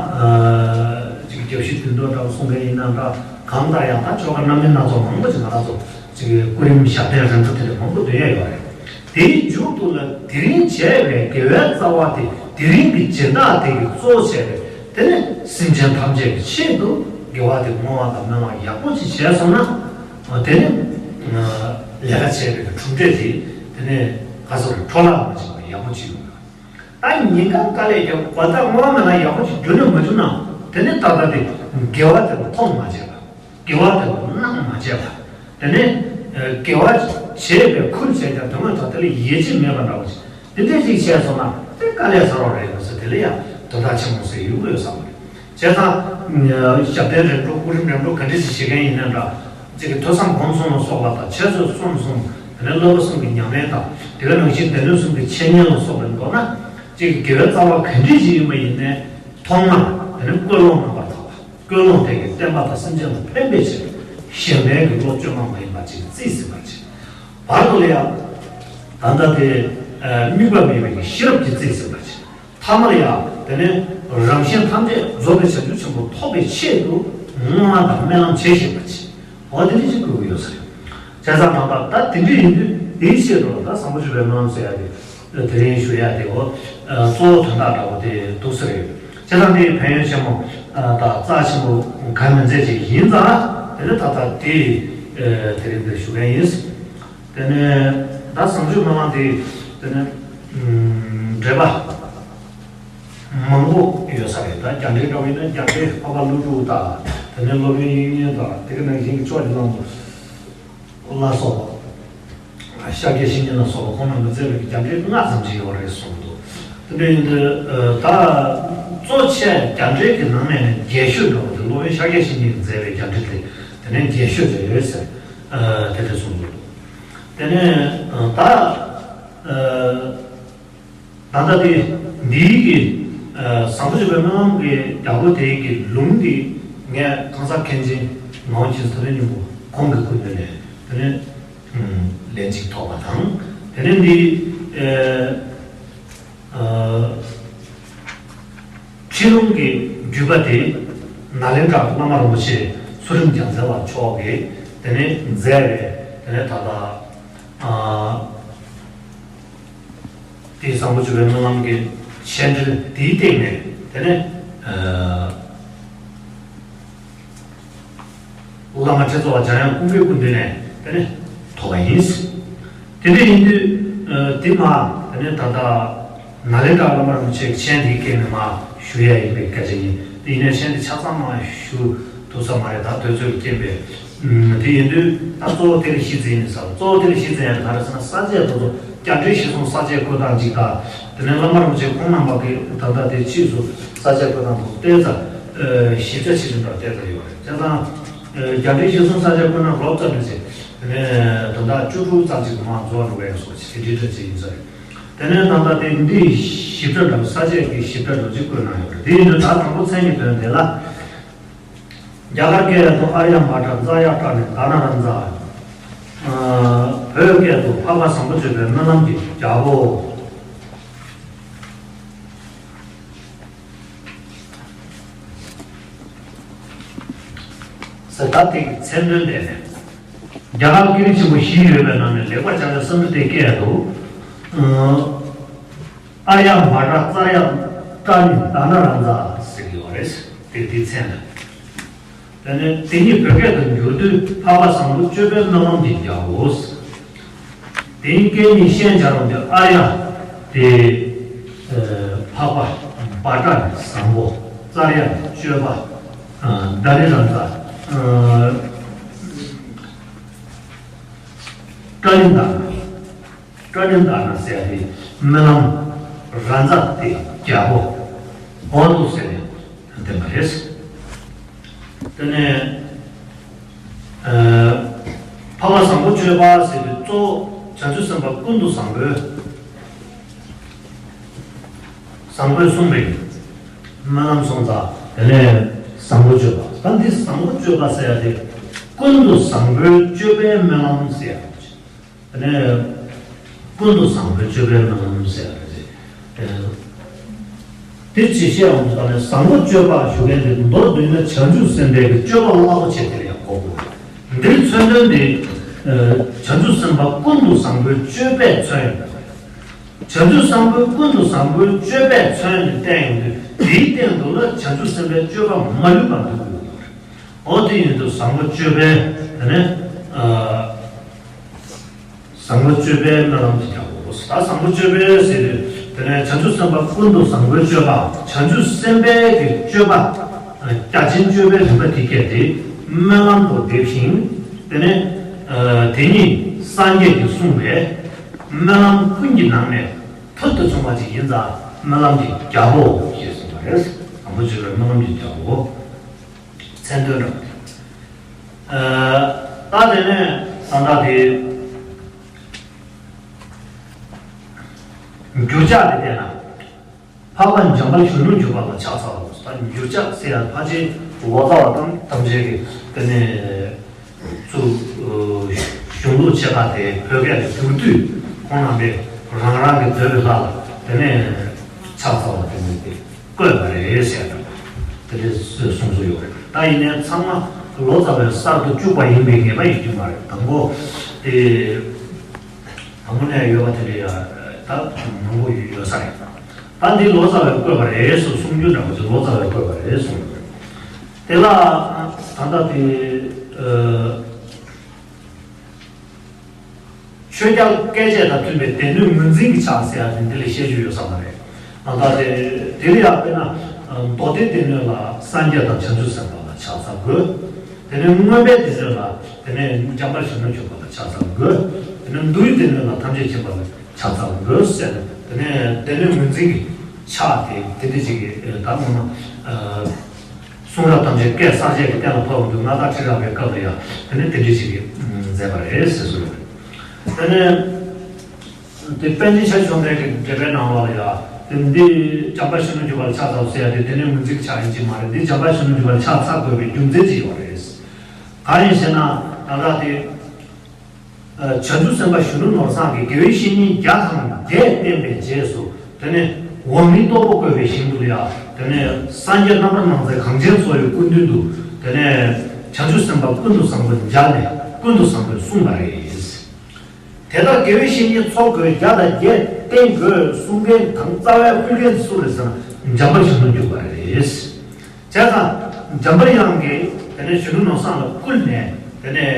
ཅིག་རྒྱབ་བཤིག་དུས་འདོད་འདྲ་བོ་གསུང་མཁན་ཡིན་ན་འདྲ། གང་ལྟར་ཡང་ད་ཆོ་ག་སྣ་མིན་སྣ་ཚོགས་མང་པོ་ཅིག་ང་རང་ཚོ་ཅིག་སྐུ་རིམ་ཞབས་བརྟན་རིམ་གྲོ་དེ་འདྲ་མང་པོ་འདོན་ཡ་ཡོད་རེད། དེའི་མཇུག་ཏུ་ལ་དེ་རིང་བྱས་པའི་དགེ་བའི་རྩ་བ་དེ་དེ་རིང་གི་སྦྱིན་བདག་དེ་གིས་གཙོ་བྱས་པའི་དེ་ནི་སེམས་ཅན་ཐམས་ཅད་ཀྱི་ཆེད་དུ་དགེ་བ་དེ་བསྔོ་བ་དང་སྨོན་ལམ་ཡག་པོ་ཅིག་བྱས་སོང་ན། དེ་ནི་ལས་ཀ་བྱས་པའི་གྲུབ་འབྲས་དེ་དེ་ནི་ག་ཚོད་རེད། འཕྲོ་བརླག་མ་བྱུང་བ་ཡག་པོ་ཅིག་ཡོང་གི་རེད། ད་ཉིན་གང་དཀའ་ལས་རྒྱབ་དགོས། ད་བསྔོ་བ་སྨོན་ལམ་ཡག་པོ་ཅིག་བསྒྲུབས་ནས་མ་བྱུང་ན་དེ་ནི་ཏག་ཏག་དེ་དགེ་བ་དེ་ལ་མཐོང་མ་བྱས་པ། དགེ་བ་དེ་ལ་སྣང་མ་བྱས་པ། དེ་ནས་དགེ་བ་བྱས་པའི་ཁུལ་བྱས་ཀྱང་དོན་དངོས་ཐོག་དེ་ལ་ཡིད་ཆེས་མེད་པ་འདྲ་བོ་ཞིག་དེ་འདྲས་ཅིག་བྱས་སོང་ན་དེ་དཀའ་ལས་ཚ་བ་རེད་མ་ཟད་དེ་ལ་ཡང་དོན་དག་ཆེན་མོ་ཟེར་ཡོང་གི་ཡོད་བསམ་གི་རེད། བྱས་ཙང་ཞབས་བརྟན་རིམ་གྲོ་སྐུ་རིམ་རིམ་གྲོ་ག་འདྲས་ཅིག་བྱེད་མཁན་ཡིན་ན་འདྲ། གཅིག་གི་ཐོས་བསམ་སྒོམ་གསུམ་ལ་སོགས་པ་དང་འཆད་རྩོད་རྩོམ་གསུམ། དེ་ནས་བསླབ་པ་གསུམ་གྱི་ཉམས་ལེན་དང་དེ་ག་ནང་བཞིན་སྡེ་སྣོད་གསུམ་གྱི་འཆད་ཉན་ལ་སོགས་པའི་མདོར་ན་གཅིག་གི་དགེ་བའི་རྩ་བ་ག་འདྲས་ཅིག་ཡིན་པ་ཡིན་ནའི་ཐོག་མར་དེ་ནས་ཀུན་སློང་རྣམ་པར་དག་པ། ཀུན་སློང་དེ་གིས་བསྟན་པ་དང་སེམས་ཅན་ལ་ཕན་པའི་ཕྱིར་གཞན་ཕན་གྱི་བློ་བཅོས་མ་མ་ཡིན་པ་ཅིག་རྩིས་ཟིན་པ་ཅིག་བར་དུ་ལ་ཡང་ད་ལྟ་དེ་དམིགས་པ་མེད་པའི་ཤེས་རབ་ཀྱིས་རྩིས་ཟིན་པ་ཅིག་ཐ་མར་ཡང་དེ་ནས་རང་གཞན་ཐམས་ཅད་རྫོགས་པའི་བྱང་ཆུབ་ཆེན་པོ་ཐོབ་པའི་ཆེད་དུ་བསྔོ་བ་དང་སྨོན་ལམ་བྱེད་བཞིན་པ་ཅིག་འོ་དེ་འདྲ་ཅིག་དགོས་ཀྱི་ཡོད་ས་རེད། བྱས་ཙང་ད་ལྟ་ད་དེ་འདྲ་ཡིན་དུས་དེའི་ཆེད་དུ་ད་བཟང་པོ་སྤྱོད་པའི་སྨོན་ལམ་ཟེར་ཡ་དེ་དེ་རིང་ཞུ་ཡ་དེ་འོ་གཙོ་བོ་དོན་དག་འདྲ་བོ་དེ་འདུག་ས་རེད། བྱས་ཙང་དེའི་ཕན་ཡོན་ཆེན་མོ་དང་རྩ་ཆེན་པོ་གང་མིན་ཚད་ཅིག་ཡིན་ཙང་དེ་ནི་ད་ལྟ་དེ་དེ་རིང་འདིར་ཞུ་མཁན་ཡིན། དེ་ནས་ད་བཟང་སྤྱོད་སྨོན་ལམ་དེ་དེ་ནས་འགྲེལ་པ་མང་པོ་ཡོད་ས་རེད། ད་རྒྱ་འགྲེལ་འདྲ་བོ་ཡིན་ན་རྒྱ་འགྲེལ་འཕགས་པ་ཀླུ་སྒྲུབ་དང་དེ་ནས་སློབ་དཔོན་དབྱིག་གཉེན་དང་དེ་ག་ནང་བཞིན་གྱི་ཕྱོགས་ཀྱི་གླང་པོ་ལ་སོགས་པ། ཤཱཀྱ་བཤེས་གཉེན་ལ་སོགས་པ་ཁོང་རྣམས་ཀྱིས་མཛད་པའི་རྒྱ་འགྲེལ་ལྔ་ཙམ་ཅིག་ཡོད་རེད་གསུངས་འདུག་དེ་འདྲ་ཡིན་དུས་ད་གཙོ་ཆེ་རྒྱ་འགྲེལ་གྱི་ནང་ནས་ནི་རྒྱས་ཤོས་འདྲ་བོ་དེ་སློབ་དཔོན་ཤཱཀྱ་བཤེས་གཉེན་གྱིས་མཛད་པའི་རྒྱ་འགྲེལ་དེ་དེ་ནས་རྒྱས་ཤོས་དེ་རེད་ཟེར་དེ་འདྲ་གསུངས་འདུག་དེ་ནས་ད། ད་ལྟ་དེ་འདིའི་གི་བཟང་པོ་སྤྱོད་པའི་སྨོན་ལམ་གྱི་རྒྱལ་པོ་དེའི་གི་ལུང་འདི་ངས་གང་ཟག་མཁན་ཆེན་ངག་དབང་རྗེ་བཙུན་དེ་ནས་སྙིང་པོ་ཁོང་གི་སྐུ་མདུན་ནས་དེ་ནས་ལན་ཅིག་ཐོབ་པ་དང་། དེ་ནས་འདི་ཁྲིད་ལུང་གི་བརྒྱུད་པ་དེ་ནཱ་ལེནྡྲ་བླ་མ་རིན་པོ་ཆེ་ཚུལ་ཁྲིམས་རྒྱལ་མཚན་ལགས་མཆོག་གིས་དེ་ནས་མཛད་པའི་དེ་ནས་ད་ལྟ། དེའི་བཟང་པོ་སྤྱོད་པའི་སྨོན་ལམ་གྱི་འཆད་འགྲེལ་དེའི་སྟེང་ནས་དེ་ནས་བླ་མ་ཁྲི་ཚོ་བ་འཇམ་དབྱངས་ཀུན་དགའི་སྐུ་མདུན་ནས་དེ་ནས་ཐོབ་པ་ཡིན། དེ་འདྲ་ཡིན་དུས་དེ་མ་དེ་ནས་ད་ལྟ་ནཱ་ལེནྡྲ་བླ་མ་རིན་པོ་ཆེའི་མཆན་དེའི་སྟེང་ནས་མ་ཞུ་ཡ་ཡིན་པའི་སྐད་ཆ་ཡིན། དེ་ཡིན་ནའི་མཆན་དེ་ཆ་ཚང་མ་ཞུ་ཐུབ་ས་མ་རེད། ད་དུས་ཚོད་ཀྱི་རྐྱེན་པས། དེ་ཡིན་དུས་ད་གཙོ་བོ་དེ་ལ་གཞི་འཛིན་ཡིན་ས་རེད། གཙོ་བོ་དེ་ལ་གཞི་འཛིན་ཡ་དེ་ག་རེ་ཟེར་ན་ས་བཅད་དེ་ཚོ་རྒྱ་འགྲེལ་གཞིར་བཟུང་ས་བཅད་བཀོད་སྟངས་གཅིག་དང་། དེ་ནས་བླ་མ་རིན་པོ་ཆེ་ཁོང་རྣམ་པ་གི་ད་ལྟ་དེ་ཕྱིས་སུ་ས་བཅད་བཀོད་སྟངས་དེ་ཚོ་ཏོག་ཙམ་ཞིབ་ཆ་ཆེ་ཆུང་འདྲ་ཏོག་ཙམ་ཡོད་རེད། བྱས་ཙང་རྒྱ་འགྲེལ་གཞིར་བཟུང་ས་བཅད་བཀོད་ན་རོབ་ཙམ་རེད་ཟེར། དེ་ནས་དོན་དག་བཅུ་དྲུག་ཙམ་ཅིག་མ་རྫོགས་འགྲོ་བའི་སོགས་ཅིག་དེ་འདྲའི་འདྲ་ཅིག་ཡིན་ས་རེད། དེ་ནས་ད་ལྟ་དེ་འདི་ཞིབ་ཕྲ་འདྲ་བོ་ས་བཅད་ཀྱི་ཞིབ་ཕྲ་འདྲ་བོ་ཅིག་བཀོད་གནང་ཡོད་རེད། དེ་ཡིན་དུས་ད་དང་པོ་མཚན་གྱི་དོན་དེ་ལ། རྒྱ་གར་སྐད་དུ་ཨཱརྱ་མ་ཏྲ་ཛ་ཡ་ཏྲ་ནི་དྷ་ན་ར་ཛ། བོད་སྐད་དུ་འཕགས་པ་བཟང་པོ་སྤྱོད་པའི་སྨོན་ལམ་གྱི་རྒྱལ་པོ། ད་དེ་གི་མཚན་དོན་དེ་ནས། རྒྱ་གར་ཀི་རི་ཆེན་པོ་བཞི་ཡོད་པའི་ནང་ནས་ལེགས་པར་སྦྱངས་པའི་བསམ་འགྲུབ་དེ་སྐད་དུ། ཨརྱ་བྷ་ཏྲ་ཙརྱ་ཏྲ་ནི་ད་ན་ར་ཛ་ཟེར་གྱི་ཡོད་རེད། དེ་དེའི་མཚན་ལ། དེ་ནས་དེ་ཉིད་བོད་སྐད་དུ་བསྒྱུར་དུས་འཕགས་པ་བཟང་པོ་སྤྱོད་པའི་སྨོན་ལམ་གྱི་རྒྱལ་པོ། དེའི་སྐད་གཉིས་ཤན་སྦྱར་བ་འདི་ཨརྱ་དེ། ཨ་འཕགས་པ། བྷ་ཏྲ་ནི་བཟང་པོ། ཙརྱ་ནི་སྤྱོད་པ། ཨ་ད་ནི་ར་ཛ། ཨ་ཏྲ་ནི་ད་ན། ཏྲ་ནི་ད་ན་ཟེར་ཡ་དེ་སྨོན་ལམ། ར་ཛ་དེ་རྒྱལ་པོ། འོ་དུ་ཟེར་ནས་བསྟན་པ་རེད། དེ་ནས་ཨ་འཕགས་པ་བཟང་པོ་སྤྱོད་པ་ཟེར་དུས་གཙོ་བོ་བྱང་ཆུབ་སེམས་དཔའ་ཀུན་ཏུ་བཟང་པོའི། བཟང་པོས་གསུངས་པའི་སྨོན་ལམ་སོང་ཙང་དེ་ནས་བཟང་པོ་སྤྱོད་པ། ད་འདི་བཟང་པོ་སྤྱོད་པ་ཟེར་ཡ་དེ་ཀུན་ཏུ་བཟང་པོའི་སྤྱོད་པའི་སྨོན་ལམ་ཟེར་ཡ། དེ་ནས་ཀུན་ཏུ་བཟང་པོའི་སྤྱོད་པའི་སྨོན་ལམ་ཟེར་ཡ་རེད། དེ་ཅི་བཤད་འོང་ཙང་ནས་བཟང་པོ་སྤྱོད་པ་ཞུ་མཁན་དེ་མདོར་བསྡུས་ན་བྱང་ཆུབ་སེམས་དཔའི་གི་སྤྱོད་པ་རླབས་པོ་ཆེ་དེ་ལ་ཡང་གོ་དགོས། འདིར་མཚོན་དོན་དེ་བྱང་ཆུབ་སེམས་དཔའ་ཀུན་ཏུ་བཟང་པོའི་སྤྱོད་པས་མཚོན་ཡོད་པ་རེད། བྱང་ཆུབ་སེམས་དཔའ་ཀུན་ཏུ་བཟང་པོའི་སྤྱོད་པས་མཚོན་ནས་བསྟན་ཡོང་དུས་དེའི་སྟེང་དུ་ལ་བྱང་ཆུབ་སེམས་དཔའི་སྤྱོད་པ་མ་ལུས་པ་འདུ་དགོས་ཡོད་རེད། འོ་དེ་ཡིན་དུས་བཟང་པོ་སྤྱོད་པས་དེ་ནས་ཨ། བཟང་པོ་སྤྱོད་པའི་སྨོན་ལམ་གྱི་རྒྱལ་པོ། ད་བཟང་པོ་སྤྱོད་པའི་ཟེར་དུས་དེ་ནས་བྱང་ཆུབ་སེམས་དཔའ་ཀུན་ཏུ་བཟང་པོའི་སྤྱོད་པ། བྱང་ཆུབ་སེམས་དཔའི་གི་སྤྱོད་པ། རྒྱ་ཆེན་སྤྱོད་པའི་རིམ་པ་དེ་སྐད་དེ་སྨོན་ལམ་དུ་འདེབས་ཤིང་། དེ་ནས་དེ་ཉིད་སངས་རྒྱས་ཀྱིས་གསུངས་པའི་སྨོན་ལམ་ཀུན་གྱི་ནང་ནས་ཕུལ་དུ་བྱུང་བ་ཅིག་ཡིན་ཙང་སྨོན་ལམ་གྱི་རྒྱལ་པོ་ཞེས་གསུངས་པ་རེད། བཟང་པོ་སྤྱོད་པའི་སྨོན་ལམ་གྱི་རྒྱལ་པོ། མཚན་དོན་རེད། ཨ་ད་དེ་ནས་ད་ལྟ་དེ་འགྱུར་ཕྱག་དེ་བལྟས་ན། འཕགས་པ་འཇམ་དཔལ་གཞོན་ནུར་གྱུར་པ་ལ་ཕྱག་འཚལ་ལོ། ད་འགྱུར་ཕྱག་ཟེར་ཡ་ཕལ་ཆེར་ལོ་ཙཱ་བ་དང་ཐམས་ཅད་ཀྱིས་དེ་ནས་ཚུར་གཞུང་ལུགས་ཆེ་ཁག་དེ་བོད་སྐད་དུ་བསྒྱུར་དུས་ཁོང་རྣམ་པས་རང་རང་གི་འདོད་པའི་ལྷ་ལ་དེ་ནས་ཕྱག་འཚལ་བ་དེ་ནས་དེ། བཀོད་པ་རེད་ཟེར་ཡ་དེ་འདྲའི་གསུང་སྲོལ་ཡོད་རེད། ད་ཡིན་ནའི་ཚང་མ་ལོ་ཙཱ་བའི་གསར་དུ་བཅུག་པ་ཡིན་པའི་ངེས་པ་ཡོད་ཀྱི་མ་རེད། དང་པོ་དེ་དང་པོ་ནས་ཡོད་པ་དེ་འདྲ་ཡ་ད་མང་པོ་ཡོད་ས་རེད། ད་འདི་ལོ་ཙཱ་བས་བཀོད་པ་རེད་ཟེར་གསུང་རྒྱུ་འདྲ་པོ་ཅིག་ལོ་ཙཱ་བས་བཀོད་པ་རེད་གསུངས་ཡོད་རེད། དེ་ལ་ད་ལྟ་དེ། ཆོས་རྒྱལ་བཀས་བཅད་དང་མཐུན་པའི་སྡེ་སྣོད་ངོས་འཛིན་གྱི་ཕྱག་ཟེར་ཡ་དེ་འདི་ལས་བཤད་རྒྱུ་ཡོད་ས་མ་རེད། ཨ་ད་དེ་དེ་ལ་ཡང་དཔེར་ན་མདོ་སྡེ་སྡེ་སྣོད་ལ་སངས་རྒྱས་དང་བྱང་ཆུབ་སེམས་དཔའ་ལ་ཕྱག་འཚལ་དགོས། དེ་ནས་མངོན་པའི་སྡེ་སྣོད་ལ་དེ་ནས་འཇམ་དཔལ་གཞོན་ནུར་གྱུར་པ་ལ་ཕྱག་འཚལ་དགོས། དེ་ནས་མདོའི་སྡེ་སྣོད་ལ་ཐམས་ཅད་མཁྱེན་པ་ལ་ཕྱག་འཚལ་དགོས་ཟེར་ནས་དེ་ནས་སྡེ་སྣོད་ངོས་འཛིན་གྱི་ཕྱག་དེ་དེ་འདྲ་ཅིག་གི་ད་ངོ་མ། གསུང་རབ་ཐམས་ཅད་སྐད་གསར་བཅད་ཀྱི་སྟེང་ལ་ཕབ་འདུག་མངའ་བདག་ཁྲི་རལ་པའི་སྐབས་ལ་ཡང་དེ་ནས་དེ་འདྲ་ཞིག་གིས་མཛད་པ་རེད་ཟེར་སྲོལ་ཡོད་རེད། དེ་ནས་དེ་པཎ་ཆེན་ཤཱཀྱ་མཆོག་ལྡན་གྱི་འགྲེལ་པའི་ནང་ལ་ཡང་དེ་འདི་འཇམ་དཔལ་གཞོན་ནུར་གྱུར་པ་ལ་ཕྱག་འཚལ་ཟེར་ཡ་དེ་དེ་ནས་ངོས་འཛིན་གྱི་ཕྱག་ཡིན་གྱི་མ་རེད། འདི་འཇམ་དཔལ་གཞོན་ནུར་གྱུར་པ་ལ་ཕྱག་འཚལ་དགོས་པའི་རྒྱུ་མཚན་ཅིག་ཡོད་རེད། གང་ཡིན་ཟེར་ན་ད་ལྟ་དེ། བྱང་ཆུབ་སེམས་དཔའ་གཞོན་ནུ་ནོར་བཟང་གིས་དགེ་བའི་བཤེས་གཉེན་བརྒྱ་དང་བརྒྱད་བསྟེན་པའི་རྗེས་སུ་དེ་ནས་འོག་མིན་སྟོབས་པོ་བཀོད་པའི་ཞིང་དུ་ཡང་དེ་ནས་སངས་རྒྱས་རྣམ་པར་སྣང་མཛད་གངས་ཅན་མཚོ་ཡི་སྐུ་མདུན་དུ་དེ་ནས་བྱང་ཆུབ་སེམས་དཔའ་ཀུན་ཏུ་བཟང་པོ་མཇལ་ནས་ཀུན་ཏུ་བཟང་པོས་གསུངས་པ་རེད། དེ་ལྟར་དགེ་བའི་བཤེས་གཉེན་ཚོགས་དགོས་བརྒྱ་དང་བརྒྱད་བསྟེན་དགོས་གསུང་མཁན་དང་རྩ་བའི་ཕུལ་མཁན་སུ་རེད་ཟེར་ན་འཇམ་དཔལ་གཞོན་ནུར་གྱུར་པ་རེད། བྱས་ཙང་འཇམ་དཔལ་དབྱངས་ཀྱིས་དེ་ནས་གཞོན་ནུ་ནོར་བཟང་ལ་བསྐུལ་ནས་དེ་ནས་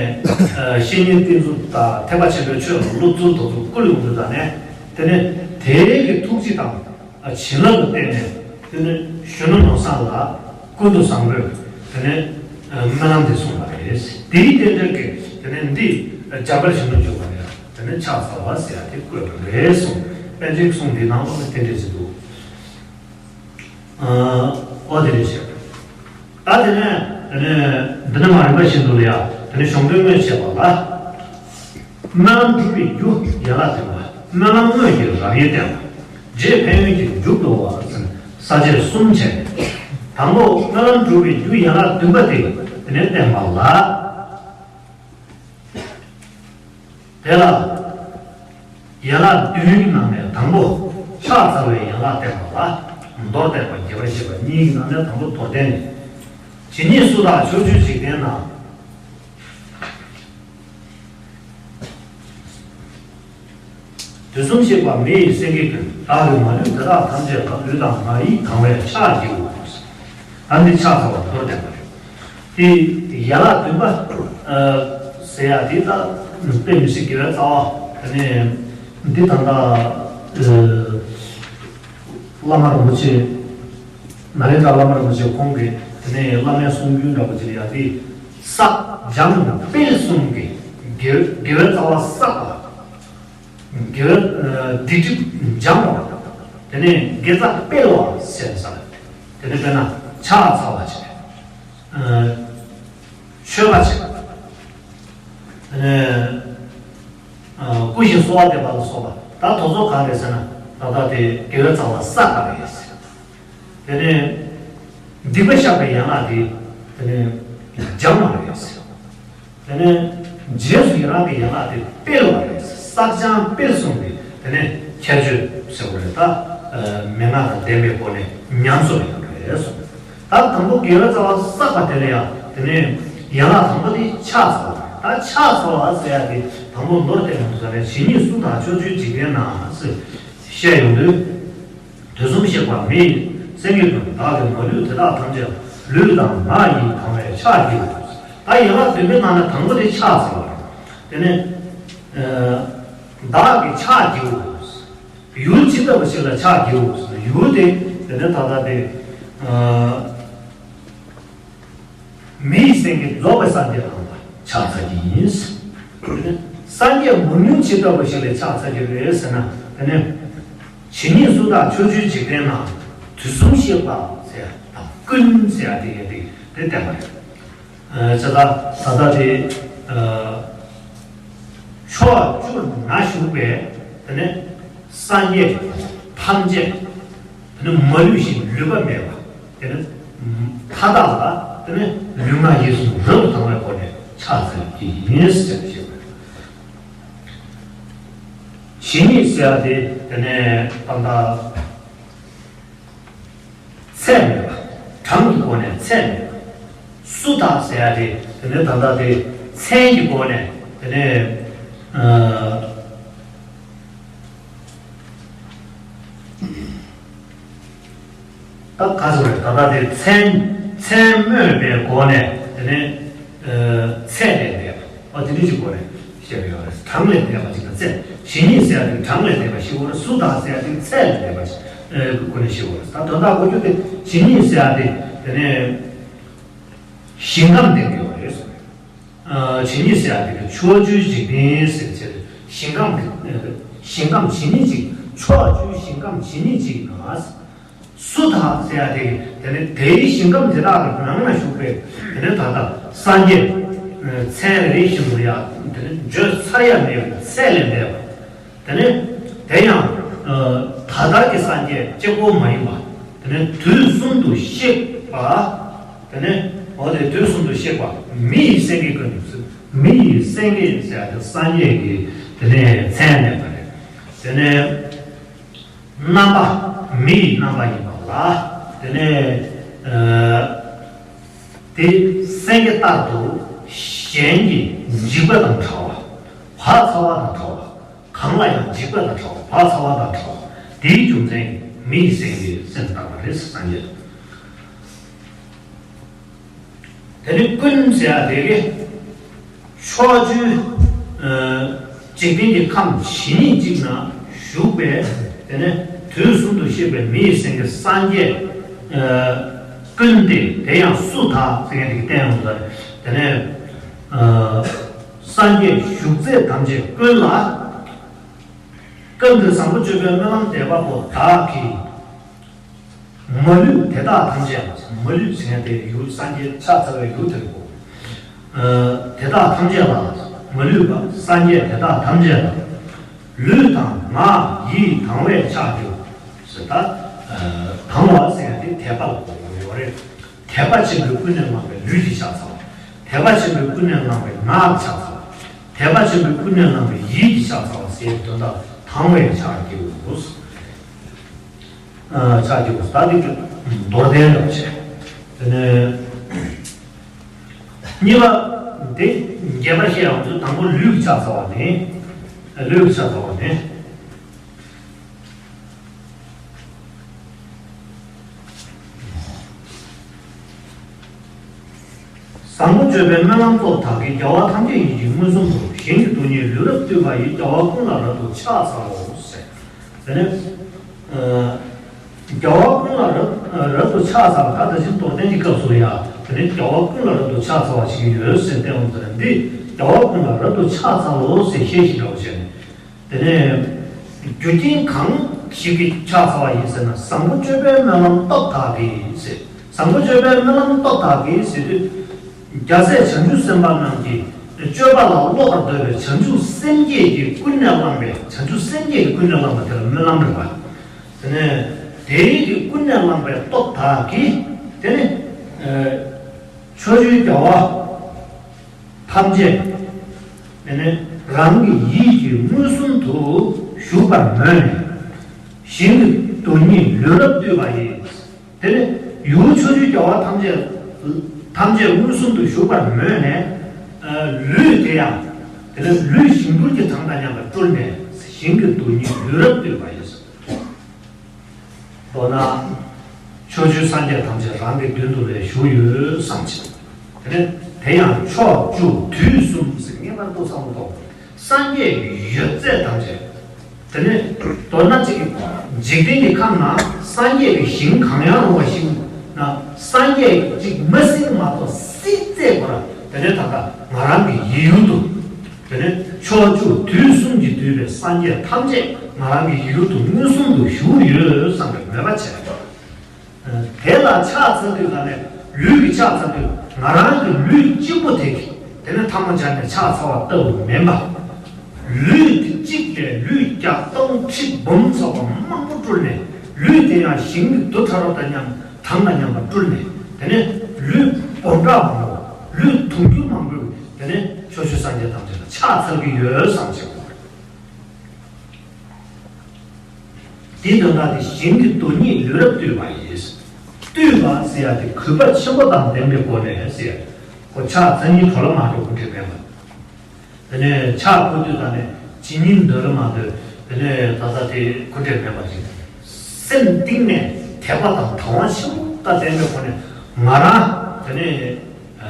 བཤེས་གཉེན་བསྟེན་ཚུལ་དང་ཐེག་པ་ཆེན་པོའི་ཆོས་ལ་སློབ་ཚུལ་དེ་ཚོ་བསྐུལ་ཡོང་དུས་ད་ནས་དེ་ནས་དེའི་གི་ཐུགས་རྗེ་དང་བྱིན་རླབས་ལ་བརྟེན་ནས་དེ་ནས་གཞོན་ནུ་ནོར་བཟང་ལ་ཀུན་ཏུ་བཟང་པོས་དེ་ནས་སྨོན་ལམ་དེ་གསུངས་པ་རེད། དེའི་རྟེན་འབྲེལ་གྱིས་དེ་ནས་འདི་འཇམ་དཔལ་གཞོན་ནུར་གྱུར་པ་ལ་དེ་ནས་ཕྱག་འཚལ་བ་ཟེར་ཡ་དེ་བཀོད་པ་རེད་གསུངས། པཎ་ཆེན་གསུང་འདི་ནང་ལ་ནི་དེ་འདྲས་ཞིག་འདུག་ཨོ་དེ་རེད་ཤག་ད་དེ་ནས་དེ་ནས་འདི་ནས་མ་རིམ་པ་བཞིན་དུ་ལ་ཡ་དེ་ནས་གཞུང་དོན་དངོས་བཤད་པ་ལ། སྨོན་ལམ་སྒྲུབ་པའི་རྒྱུ་ཡན་ལག་བདུན་པ། སྨོན་ལམ་དངོས་ཀྱི་རབ་དབྱེ་བསྟན་པ། རྗེས་ཕན་ཡོན་གྱི་མཇུག་ཏུ་བ་ཟེར་ས་བཅད་གསུམ་བྱས། དང་པོ་སྨོན་ལམ་སྒྲུབ་པའི་རྒྱུ་ཡན་ལག་བདུན་པ་དེ་དེ་ནས་བསྟན་པ་ལ། དེ་ལ། ཡན་ལག་བདུན་གྱི་ནང་ནས་དང་པོ་ཕྱག་འཚལ་བའི་ཡན་ལག་བསྟན་པ་ལ། མདོར་བསྟན་པ་རྒྱས་པར་བཤད་པ་གཉིས་ཀྱི་ནང་ནས་དང་པོ་མདོར་བསྟན་ནི། ཇི་སྙེད་སུ་དག་ཕྱོགས་བཅུའི་འཇིག་རྟེན་ན། དུས་གསུམ་གཤེགས་པ་མི་ཡི་སེང་གེ་ཀུན། བདག་གི་མ་ལུས་དེ་དག་ཐམས་ཅད་ལ། ལུས་དང་ངག་ཡིད་དང་བས་ཕྱག་བགྱིའོ། ཨ་ནི་ཕྱག་འཚལ་བ་མདོར་བསྟན་པ་རེད། དེ་ཡན་ལག་བདུན་པ་ཟེར་ཡ་དེ་ད་དཔེ་མི་སྲིད་དགེ་བའི་རྩ་བ། དེ་ནས་འདི་ད་ལྟ་བླ་མ་རིན་པོ་ཆེ། ནཱ་ལེནྡྲ་བླ་མ་རིན་པོ་ཆེ་ཁོང་གིས་དེ་ནས་བླ་མའི་གསུང་རྒྱུན་འདྲ་པོ་ཅིག་ལ་ཡ་དེ། བསགས་སྦྱངས་སྤེལ་གསུམ་གྱིས་དགེ་དགེ་བའི་རྩ་བ་བསགས་པ། དགེ་བའི་སྡིག་སྒྲིབ་སྦྱང་བ། དེ་ནས་དགེ་རྩ་སྤེལ་བ་ཟེར་ས། དེ་ནས་དཔེར་ན་ཕྱག་འཚལ་བ་བྱས། མཆོད་པ་བྱས། དེ་ནས་སྐུ་བཞིན་གསོལ་བ་འདེབས་པ་ལ་སོགས་པ། ད་དེ་ཚོ་གང་རེད་ཟེར་ན། ད་ལྟ་དེ་དགེ་བའི་རྩ་བ་བསགས་པ་རེད། དེ་ནས་སྡིག་པ་བཤགས་པའི་ཡན་ལག་དེ། དེ་ནས་སྦྱང་བ་རེད། དེ་ནས་རྗེས་སུ་ཡི་རང་གི་ཡན་ལག་དེ་སྤེལ་བ་རེད། བསགས་སྦྱང་སྤེལ་གསུམ་གྱི་དེ་ནས་ཁྱད་ཆོས་ཟེར་བ་རེད། ད་མན་ངག་དང་ལྡན་པའི་སྒོ་ནས་ཉམས་སུ་ལེན་པ་རེད་གསུངས། ད་དང་པོ་དགེ་བའི་རྩ་བ་བསགས་པ་དེ་ལ་ཡང་དེ་ནས་ཡན་ལག་དང་པོ་དེ་ཕྱག་འཚལ་བ་རེད། ད་ཕྱག་འཚལ་བ་ཟེར་ཡ་དེ་དང་པོ་མདོར་བསྟན་ཡོང་དུས་ཙ་ནས་ཇི་སྙེད་སུ་དག་ཕྱོགས་བཅུའི་འཇིག་རྟེན་ན་ཟེར་བཤད་ཡོང་དུས། དུས་གསུམ་གཤེགས་པ་མི་ཡི་སེང་གེ་ཀུན། བདག་གི་མ་ལུས་དེ་དག་ཐམས་ཅད་ལ། ལུས་དང་ངག་ཡིད་དང་བས་ཕྱག་བགྱིའོ། ད་ཡན་ལག་བདུན་པའི་ནང་ནས་དང་པོ་དེ་ཕྱག་འཚལ་བ་རེད། དེ་ནས་བདག་གིས་ཕྱག་བགྱིའོ། ཡུལ་ཇི་ལྟ་བུ་ཞིག་ལ་ཕྱག་བགྱིའོ། ཡུལ་དེ་དེ་ནས་ད་ལྟ་དེ། མི་ཡི་སེང་གེ་རྫོགས་པའི་སངས་རྒྱས་རྣམས་ལ་ཕྱག་འཚལ་གྱི་ཡིན། སངས་རྒྱས་མང་ཉུང་ཇི་ལྟ་བུ་ཞིག་ལ་ཕྱག་འཚལ་གྱི་རེད་ཟེར་ན། དེ་ནས་ཇི་སྙེད་སུ་དག་ཕྱོགས་བཅུའི་འཇིག་རྟེན་ན། དུས་གསུམ་གཤེགས་པ་ཟེར་ཡ་དང་ཀུན་ཟེར་ཡ་དེ་ཡ་དེ་དེ་བསྟན་པ་རེད། ཨ་ད་ད་ད་དེ་ཕྱོགས་བཅུ་ན་བཞུགས་པའི་དེ་ནས་སངས་རྒྱས་ཐམས་ཅད། དེ་ནི་མ་ལུས་ཤིང་ལུས་པ་མེད་པ། དེ་ནི་མཐའ་དག་ལ་དེ་ནི་ལུས་ངག་ཡིད་གསུམ་རབ་ཏུ་དང་བའི་སྒོ་ནས་ཕྱག་འཚལ་གྱི་ཡིན་ཟེར་ཞེས་པ། ཇི་སྙེད་ཟེར་ཡ་དེ་དེ་ནས་ད་ལྟ་ཚད་མེད་པ། གྲངས་ཀྱི་སྒོ་ནས་ཚད་མེད་པ། སུ་དག་ཟེར་ཡ་དེ་དེ་ནས་ད་ལྟ་དེ་མཚན་གྱི་སྒོ་ནས་དེ་ནས་ཨ། ད་ག་ཚོད་རེད། ད་ལྟ་དེ་མཚན་མཚན་སྨོས་པའི་སྒོ་ནས་དེ་ནས་ཚད་ལས་འདས་པ། ཨ་དེ་འདྲ་ཞིག་སྒོ་ནས་བཤད་པ་ཡོད་རེད། གྲངས་ལས་འདས་པ་ཅིག་དང་ཚད། ཇི་སྙེད་ཟེར་ཡ་དེ་གྲངས་ལས་འདས་པ་ཞིག་ཡོད་རེད། སུ་དག་ཟེར་ཡ་དེ་ཚད་ལས་འདས་པ་ཞིག་སྒོ་ནས་བཤད་པ་རེད། ད་དོན་དག་གོ་རྒྱུ་དེ་ཇི་སྙེད་ཟེར་ཡ་དེ་དེ་ནས་ཞིང་ཁམས་དེ་ཡོད་རེད། ཨ་ཇི་སྙེད་ཟེར་ཡ་དེ་གི་ཕྱོགས་བཅུའི་འཇིག་རྟེན་ཟེར་བྱས་ཞིང་ཁམས་དེ། ཞིང་ཁམས་ཇི་སྙེད་ཅིག་ཕྱོགས་བཅུའི་ཞིང་ཁམས་ཇི་སྙེད་ཅིག་ན། སུ་དག་ཟེར་ཡ་དེ་གི་དེ་ནི་དེའི་ཞིང་ཁམས་དེ་དག་གི་ནང་ན་བཞུགས་པའི་དེ་ནི་ད་ལྟ་སངས་རྒྱས་མཚན་རེ་རེ་བཞིན་དུ་ཡ་དེ་ནི་བརྗོད་ཚར་ཡ་མེད་པའི་ཚད་ལས་འདས་པ། དེ་ནས་དེ་ཡང་ད་ལྟར་གྱི་སངས་རྒྱས་གཅིག་པོ་མ་ཡིན་པ། དེ་ནས་དུས་གསུམ་དུ་གཤེགས་པ། དེ་ནས་འོ་དེ་དུས་གསུམ་དུ་གཤེགས་པ་མི་ཡི་སེང་གེ་ཀུན། མི་ཡི་སེང་གེ་ཟེར་ཡ་དེ་སངས་རྒྱས་ཀྱི་དེ་ནས་མཚན་ལེན་པ་རེད། དེ་ནས་རྣམ་པ་མི་ཡི་རྣམ་པ་ཡིན་པ་ལ། དེ་ནས་དེ་སེང་གེ་ལྟར་དུ་གཞན་གྱི་འཇིགས་པ་དང་བྲལ་བ། བག་ཚ་བ་དང་བྲལ་བ། གང་ལ་ཡང་འཇིགས་པ་དང་བྲལ་བ། བག་ཚ་བ་དང་བྲལ་བ། དེའི་རྒྱུ་མཚན་མི་ཡི་སེང་གེ་ཟེར་བཏགས་པ་རེད། སངས་རྒྱས། དེ་ནི་ཀུན་ཟེར་ཡ་དེ་གི་ཕྱོགས་བཅུའི་འཇིག་རྟེན་གྱི་ཁམས་ཇི་སྙེད་ཅིག་ན་བཞུགས་པའི་དེ་ནི་དུས་གསུམ་དུ་གཤེགས་པའི་མི་ཡི་སེང་གེ་སངས་རྒྱས་ཀུན་ཏེ། དེ་ཡང་སུ་དག་ཟེར་མཁན་དེ་གི་བསྟན་ཡོང་ལ། དེ་ནས་སངས་རྒྱས་བཞུགས་ཚད་ཐམས་ཅད་ཀུན་ལ། སྐབས་འདིར་བཟང་པོ་སྤྱོད་པའི་སྨོན་ལམ་འདེབས་པ་པོ་བདག་གིས། མ་ལུས་དེ་དག་ཐམས་ཅད་ལ། མ་ལུས་ཟེར་མཁན་དེ་ཡུལ་སངས་རྒྱས་ཕྱག་འཚལ་བའི་ཡུལ་དེ་རེད་གོ། དེ་དག་ཐམས་ཅད་ལ། མ་ལུས་པ་སངས་རྒྱས་དེ་དག་ཐམས་ཅད་ལ། ལུས་དང་ངག་ཡིད་དང་བས་ཕྱག་བགྱིའོ། ཟེར་ད། དང་བ་ཟེར་མཁན་དེ་དད་པ་ལ་གོ་དགོས་ཡོད་རེད། དད་པ་ཆེན་པོས་ཀུན་ནས་བསླངས་པའི་ལུས་ཀྱིས་ཕྱག་འཚལ་བ། དད་པ་ཆེན་པོས་ཀུན་ནས་བསླངས་པའི་ངག་གིས་ཕྱག་འཚལ་བ། དད་པ་ཆེན་པོས་ཀུན་ནས་བསླངས་པའི་ཡིད་ཀྱིས་ཕྱག་འཚལ་བ་ཟེར་བའི་དོན་དག་དང་བས་ཕྱག་བགྱིའོ། ཕྱག་བགྱིའོ། ད་འདི་གི་མདོར་བསྟན་རེད་བྱས། དེ་ནས་གཉིས་པ་དེ་རྒྱས་པར་བཤད་ཡོང་དུས་དང་པོ་ལུས་ཀྱིས་ཕྱག་འཚལ་བ་ནི། ལུས་ཀྱིས་ཕྱག་འཚལ་བ་ནི། བཟང་པོ་སྤྱོད་པའི་སྨོན་ལམ་སྟོབས་དག་གིས། རྒྱལ་བ་ཐམས་ཅད་ཡིད་ཀྱིས་མངོན་སུམ་དུ། ཞིང་གི་རྡུལ་སྙེད་ལུས་རབ་བཏུད་པ་ཡིས། རྒྱལ་བ་ཀུན་ལ་རབ་ཏུ་ཕྱག་འཚལ་ལོ་ཟེར། དེ་ནས། ཨ། རྒྱལ་བ་ཀུན་ལ་རབ་རབ་ཏུ་ཕྱག་འཚལ་བ། ད་ད་ཅི་མདོར་བསྟན་གྱི་སྐབས་སུ་ཡང་དེ་ནས་རྒྱལ་བ་ཀུན་ལ་རབ་ཏུ་ཕྱག་འཚལ་བ་ཞིག་ཡོད་ཟེར་བསྟན་འོང་ཟེར། འདི་རྒྱལ་བ་ཀུན་ལ་རབ་ཏུ་ཕྱག་འཚལ་ལོ་ཟེར་བཤད་བཞིན་འདྲ་བོ་བྱས་ནས། དེ་ནས་རྒྱུ་རྐྱེན་གང་ཞིག་གིས་ཕྱག་འཚལ་བ་ཡིན་ཟེར་ན། བཟང་པོ་སྤྱོད་པའི་སྨོན་ལམ་སྟོབས་དག་གིས་ཟེར། བཟང་པོ་སྤྱོད་པའི་སྨོན་ལམ་སྟོབས་དག་གིས་ཟེར་དུས། རྒྱལ་སྲས་བྱང་ཆུབ་སེམས་དཔའ་རྣམས་ཀྱི་སྤྱོད་པ་ལ་སློབ་པར་འདོད་པའི་བྱང་ཆུབ་སེམས་བསྐྱེད་ཀྱིས་ཀུན་ནས་བསླངས་པའི། བྱང་ཆུབ་སེམས་བསྐྱེད་ཀྱིས་ཀུན་ནས་བསླངས་པ་དེ་ལ་སྨོན་ལམ་རེད་པ། དེ་ནས་དེ་ཡིས་ཀྱི་ཀུན་ནས་བསླངས་པའི་སྟོབས་དག་གིས། དེ་ནི་ཨ་ཕྱོགས་བཅུའི་རྒྱལ་བ་ཐམས་ཅད། དེ་ནས་རང་གི་ཡིད་ཀྱིས་མངོན་སུམ་དུ་བཞུགས་པར་མོས་ནས། ཞིང་གི་རྡུལ་སྙེད་ལུས་རབ་བཏུད་པ་ཡིས། དེ་ནས་ཡུལ་ཕྱོགས་བཅུའི་རྒྱལ་བ་ཐམས་ཅད། ཐམས་ཅད་མངོན་སུམ་དུ་བཞུགས་པར་མོས་ནས། ཨ། ལུས་དེ་ཡང་། དེ་ནས་ལུས་ཞིང་རྡུལ་གྱི་གྲངས་དང་མཉམ་པར་སྤྲུལ་ནས། ཞིང་གི་རྡུལ་སྙེད་ལུས་རབ་བཏུད་པ་ཡིས། མདོར་ན། ཕྱོགས་བཅུའི་སངས་རྒྱས་ཐམས་ཅད་རང་གི་མདུན་དུ་ལ་བཞུགས་ཡོད་བསམ་བྱས། དེ་ནས་དེ་ཡང་ཕྱོགས་བཅུ་དུས་གསུམ་ཟེར། ངེས་པར་དུ་བསམ་བློ་གཏོང་དགོས། སངས་རྒྱས་ཡོད་ཚད་ཐམས་ཅད། དེ་ནས་མདོར་ན་གཅིག་འཇིག་རྟེན་གྱི་ཁམས་ན་སངས་རྒྱས་ཀྱི་ཞིང་གང་ཡང་རུང་བ་ཞིག་ན། སངས་རྒྱས་ཀྱིས་གཅིག་མ་གཟིགས་མ་གཏོགས་གཟིགས་ཚད་ཁོ་ར། དེ་ནས་ད་ལྟ་ང་རང་གི་ཡིད་ཡུལ་དུ། དེ་ནས་ཕྱོགས་བཅུ་དུས་གསུམ་གྱིས་བསྡུས་པའི་སངས་རྒྱས་ཐམས་ཅད་ང་རང་གི་ཡུལ་དུ་མངོན་སུམ་དུ་བཞུགས་ཡོད་བསམ་པའི་མོས་པ་བྱས། དེ་ལ་ཕྱག་འཚལ་དུས་ད་ནས་ལུས་ཀྱིས་ཕྱག་འཚལ་དུས། ང་རང་གི་ལུས་གཅིག་པོ་དེ་གིས་དེ་ནས་ཐལ་མོ་སྦྱར་ནས་ཕྱག་འཚལ་བ་ལྟ་བུ་མིན་པ། ལུས་དེ་གཅིག་ལས་ལུས་བརྒྱ་སྟོང་ཁྲི་འབུམ་ཚོགས་པ་མང་པོ་སྤྲུལ་ནས། ལུས་དེ་ཡང་ཞིང་གི་རྡུལ་ཕྲ་རབ་དང་མཉམ། གྲངས་དང་མཉམ་པར་སྤྲུལ་ནས། དེ་ནས་ལུས་སྦོམ་ཕྲ་མང་པོ། ལུས་དུང་ཕྱུར་མང་པོས། དེ་ནས་ཕྱོགས་བཅུའི་སངས་རྒྱས་ཐམས་ཅད་ལ་ཕྱག་འཚལ་གྱི་ཡོད་བསམ་བྱེད་དགོས། དེའི་དོན་དག་དེ་ཞིང་གི་རྡུལ་སྙེད་ལུས་རབ་བཏུད་པ་ཡིས། བཏུད་པ་ཟེར་ཡ་དེ་གུས་པ་ཆེན་པོ་དང་ལྡན་པའི་སྒོ་ནས་ཟེར། ཁོ་ཕྱག་འཚལ་སྙིང་བྲོ་ལ་མ་འགྲོ་དགོས་དྲན་མེད་པ། དེ་ནས་ཕྱག་ཕུལ་དུས་ད་ནས་ཇི་སྙེད་འདོད་ལ་མ་འདོད། དེ་ནས་ད་ལྟ་དེ་དགོས་དྲན་མེད་པ་ཞིག། སེམས་གཏིང་ནས་དད་པ་དང་དང་བ་ཆེན་པོ་དང་ལྡན་པའི་སྒོ་ནས། ང་རང་དེ་ནས་ཨ་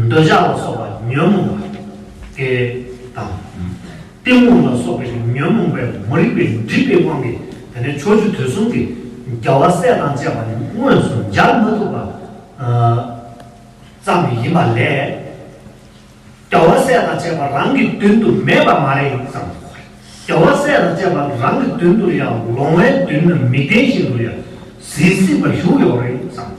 འདོད་ཆགས་ལ་སོགས་པ་ཉོན་མོངས་པ་དེ་དང་། གཏི་མུག་ལ་སོགས་པའི་ཉོན་མོངས་པའི་མ་རིག་པས་སྒྲིབ་པའི་དབང་གིས། དེ་ནས་ཕྱོགས་བཅུ་དུས་གསུམ་གྱི་རྒྱལ་བ་སྲས་དང་བཅས་པ་ནི་དངོས་སུ་མཇལ་མ་ཐུབ་པ་ཨ་ཙམ་ཡིན་པ་ལས། རྒྱལ་བ་སྲས་དང་བཅས་པ་རང་གི་མདུན་དུ་མེད་པ་མ་རེད་བསམ། རྒྱལ་བ་སྲས་དང་བཅས་པ་རང་གི་མདུན་དུ་ཡང་ལོང་བའི་མདུན་ན་མིག་ལྡན་ཞིང་དུ་ཡང་གཟིགས་གཟིགས་པར་བཞུགས་ཡོད་རེད་བསམ།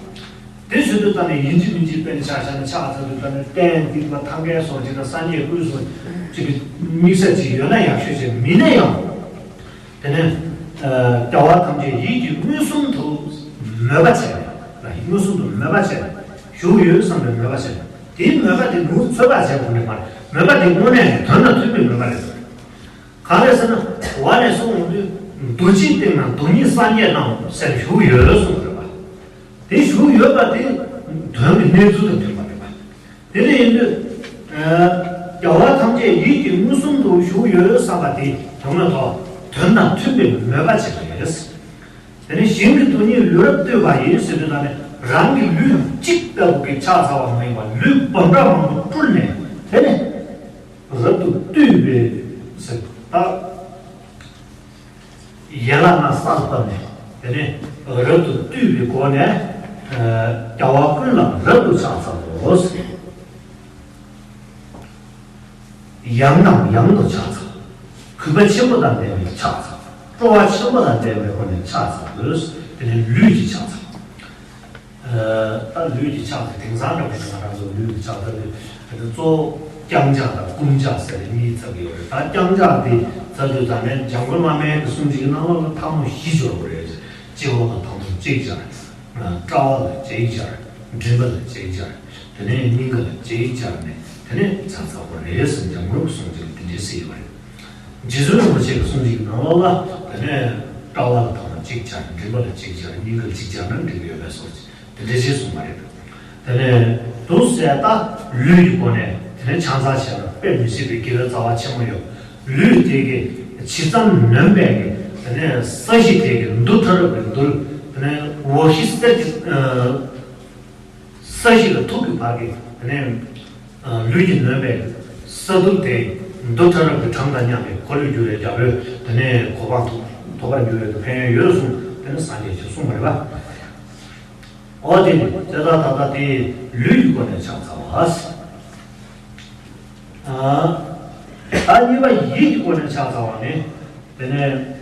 དེ་བཟོས་དུས་ད་ནས་ཡིན་གཅིག་མིན་གཅིག་དཔེར་ན་ཆ་བཞག་ན་ཕྱག་འཚལ་དུས་ད་ནས་རྟེན་འདི་པ་ཐང་གའི་སོགས་ཅིག་དང་སངས་རྒྱས་སྐུའི་སོགས་ཅིག་གི་དམིགས་བསལ་ཅིག་ཡོད་ན་ཡག་ཤོས་ཅིག་མིན་ན་ཡང་། དེ་ནས་ཨ་རྒྱལ་བ་ཐམས་ཅད་ཡིད་ཀྱིས་མངོན་སུམ་དུ་མོས་པ་བྱས་ནས། མངོན་སུམ་དུ་མོས་པ་བྱས་ནས་བཞུགས་ཡོད་བསམ་པའི་མོས་པ་བྱས་ནས། དེའི་མོས་པ་དེ་ནོར་འཚོལ་བ་བྱས་པ་ནི་མ་རེད། མོས་པ་དེ་དངོས་གནས་ནས་དོན་དང་མཐུན་པའི་མོས་པ་རེད། གང་རེད་ཟེར་ན། འོག་ནས་གསུངས་ཡོང་དུས། རྡོ་རྗེའི་སྟེང་ན་རྡོ་རྙིང་སངས་རྒྱས་རྣམས་ཟེར་བཞུགས་ཡོད་གསུངས་རེད་པ། དེ་བཞུགས་ཡོད་པ་དེ་དོན་གྱི་གནས་ཚུལ་དང་མཐུན་པ་རེད་པ། དེ་འདྲ་ཡིན་དུས། ཨ་རྒྱལ་བ་ཐམས་ཅད་ཡིད་ཀྱིས་མངོན་སུམ་དུ་བཞུགས་ཡོད་བསམ་པ་དེ་དོན་ལ་ཐོག་དོན་དང་མཐུན་པའི་མོས་པ་བྱེད་པ་རེད། དེ་ནས་ཞིང་གི་རྡུལ་སྙེད་ལུས་རབ་བཏུད་པ་ཡིས་ཟེར་དུས་ད་ནས་རང་གི་ལུས་གཅིག་ལྟ་བུ་གིས་ཕྱག་འཚལ་བ་མ་ཡིན་པར་ལུས་སྦོམ་ཕྲ་མང་པོ་སྤྲུལ་ནས། དེ་ནས་རབ་ཏུ་བཏུད་པའི་ཟེར་ད། ཡན་ལག་ལྔ་གསར་བཏབ་ནས། དེ་ནས་རབ་ཏུ་བཏུད་པའི་སྒོ་ནས། ཨ་རྒྱལ་བ་ཀུན་ལ་རབ་ཏུ་ཕྱག་འཚལ་ལོ། ཡང་ནས་ཡང་དུ་ཕྱག་འཚལ། གུས་པ་ཆེན་པོ་དང་ལྡན་པའི་ཕྱག་འཚལ། སྤྲོ་བ་ཆེན་པོ་དང་ལྡན་པའི་སྒོ་ནས་ཕྱག་འཚལ་ལོ། དེ་ནས་ལུས་ཀྱི་ཕྱག་འཚལ། ཨ་ད་ལུས་ཀྱི་ཕྱག་དེ་དེང་སང་འདྲ་བོ་ཞིག་ང་རང་ཚོ་ལུས་ཀྱི་ཕྱག་འཚལ་དུས། དེ་ཚོ་གཙོ་བོ་བརྐྱང་ཕྱག་དང་བསྐུམ་ཕྱག་ཟེར་ཏེ་གཉིས་ཚང་གི་ཡོད་རེད། ད་བརྐྱང་ཕྱག་དེ་འཚལ་དུས་ད་ནས་འཇམ་མགོན་བླ་མའི་གི་གསུང་ཆོས་ཀྱི་ནང་ལོགས་ལ་ཐལ་མོ་བཞི་སྦྱོར་དགོས་རེད། སྤྱི་བོ་ལ་ཐལ་མོ་གཅིག་སྦྱར། ཨ་དཔྲལ་བ་ལ་གཅིག་སྦྱར། མགྲིན་པ་ལ་གཅིག་སྦྱར། དེ་ནས་སྙིང་ག་ལ་གཅིག་སྦྱར་ནས་དེ་ནས་ཕྱག་འཚལ་དགོས་རེད་ཟེར་འཇམ་མགོན་གྱི་གསུང་ཆོས་ལ་དེ་འདྲའི་གསལ་ཡོད་རེད། རྗེ་བཙུན་རིན་པོ་ཆེ་གི་གསུང་ཆོས་ཀྱི་ནང་ལོགས་ལ་དེ་ནས་དཔྲལ་བ་ལ་ཐལ་མོ་གཅིག་སྦྱར། མགྲིན་པ་ལ་གཅིག་སྦྱར། སྙིང་ག་ལ་གཅིག་སྦྱར་ན་འགྲིག་གི་ཡོད་པའི་བཟོ་ཅིག་དེ་འདྲ་ཞིག་གསུངས་པ་རེད། དེ་ནས་འདུག་ཟེར་ད་ལུས་ཀྱི་སྒོ་ནས་དེ་ནས་ཕྱག་འཚལ་བྱས་ན་དཔེ་མི་སྲིད་པའི་དགེ་བའི་རྩ་བ་ཆེན་མོ་ཡོད། ལུས་དེ་གི་ཇི་ཙམ་ནོན་པའི་གི་དེ་ནས་ས་གཞི་དེ་གི་རྡུལ་ཕྲ་རབ་ཀྱི་རྡུལ། དེ་ནས་འོག་གཞི་གསེར་གྱི་ཨ་ས་གཞི་ལ་ཐུག་གི་བར་གྱི་ དེ་ནས་ལུས་ཀྱིས་ནོན་པའི་ས་རྡུལ་དེ་འདུ་ཕྲ་རབ་ཀྱི་གྲངས་དང་མཉམ་པའི་འཁོར་ལོས་སྒྱུར་བའི་རྒྱལ་པོའི་དེ་ནས་གོ་འཕང་ཐོབ་པར་འགྱུར་བའི་ཕན་ཡོན་ཡོད་གསུངས། དེ་ནི་སངས་རྒྱས་ཀྱིས་གསུངས་པ་རེད་པ། འོ་དེ་ནི་དེ་ལྟར་ད་ལྟ་དེ་ལུས་ཀྱི་སྒོ་ནས་ཕྱག་འཚལ་བ། ཨ་ད་གཉིས་པ་ཡིད་ཀྱི་སྒོ་ནས་ཕྱག་འཚལ་བ་ནི། དེ་ནས་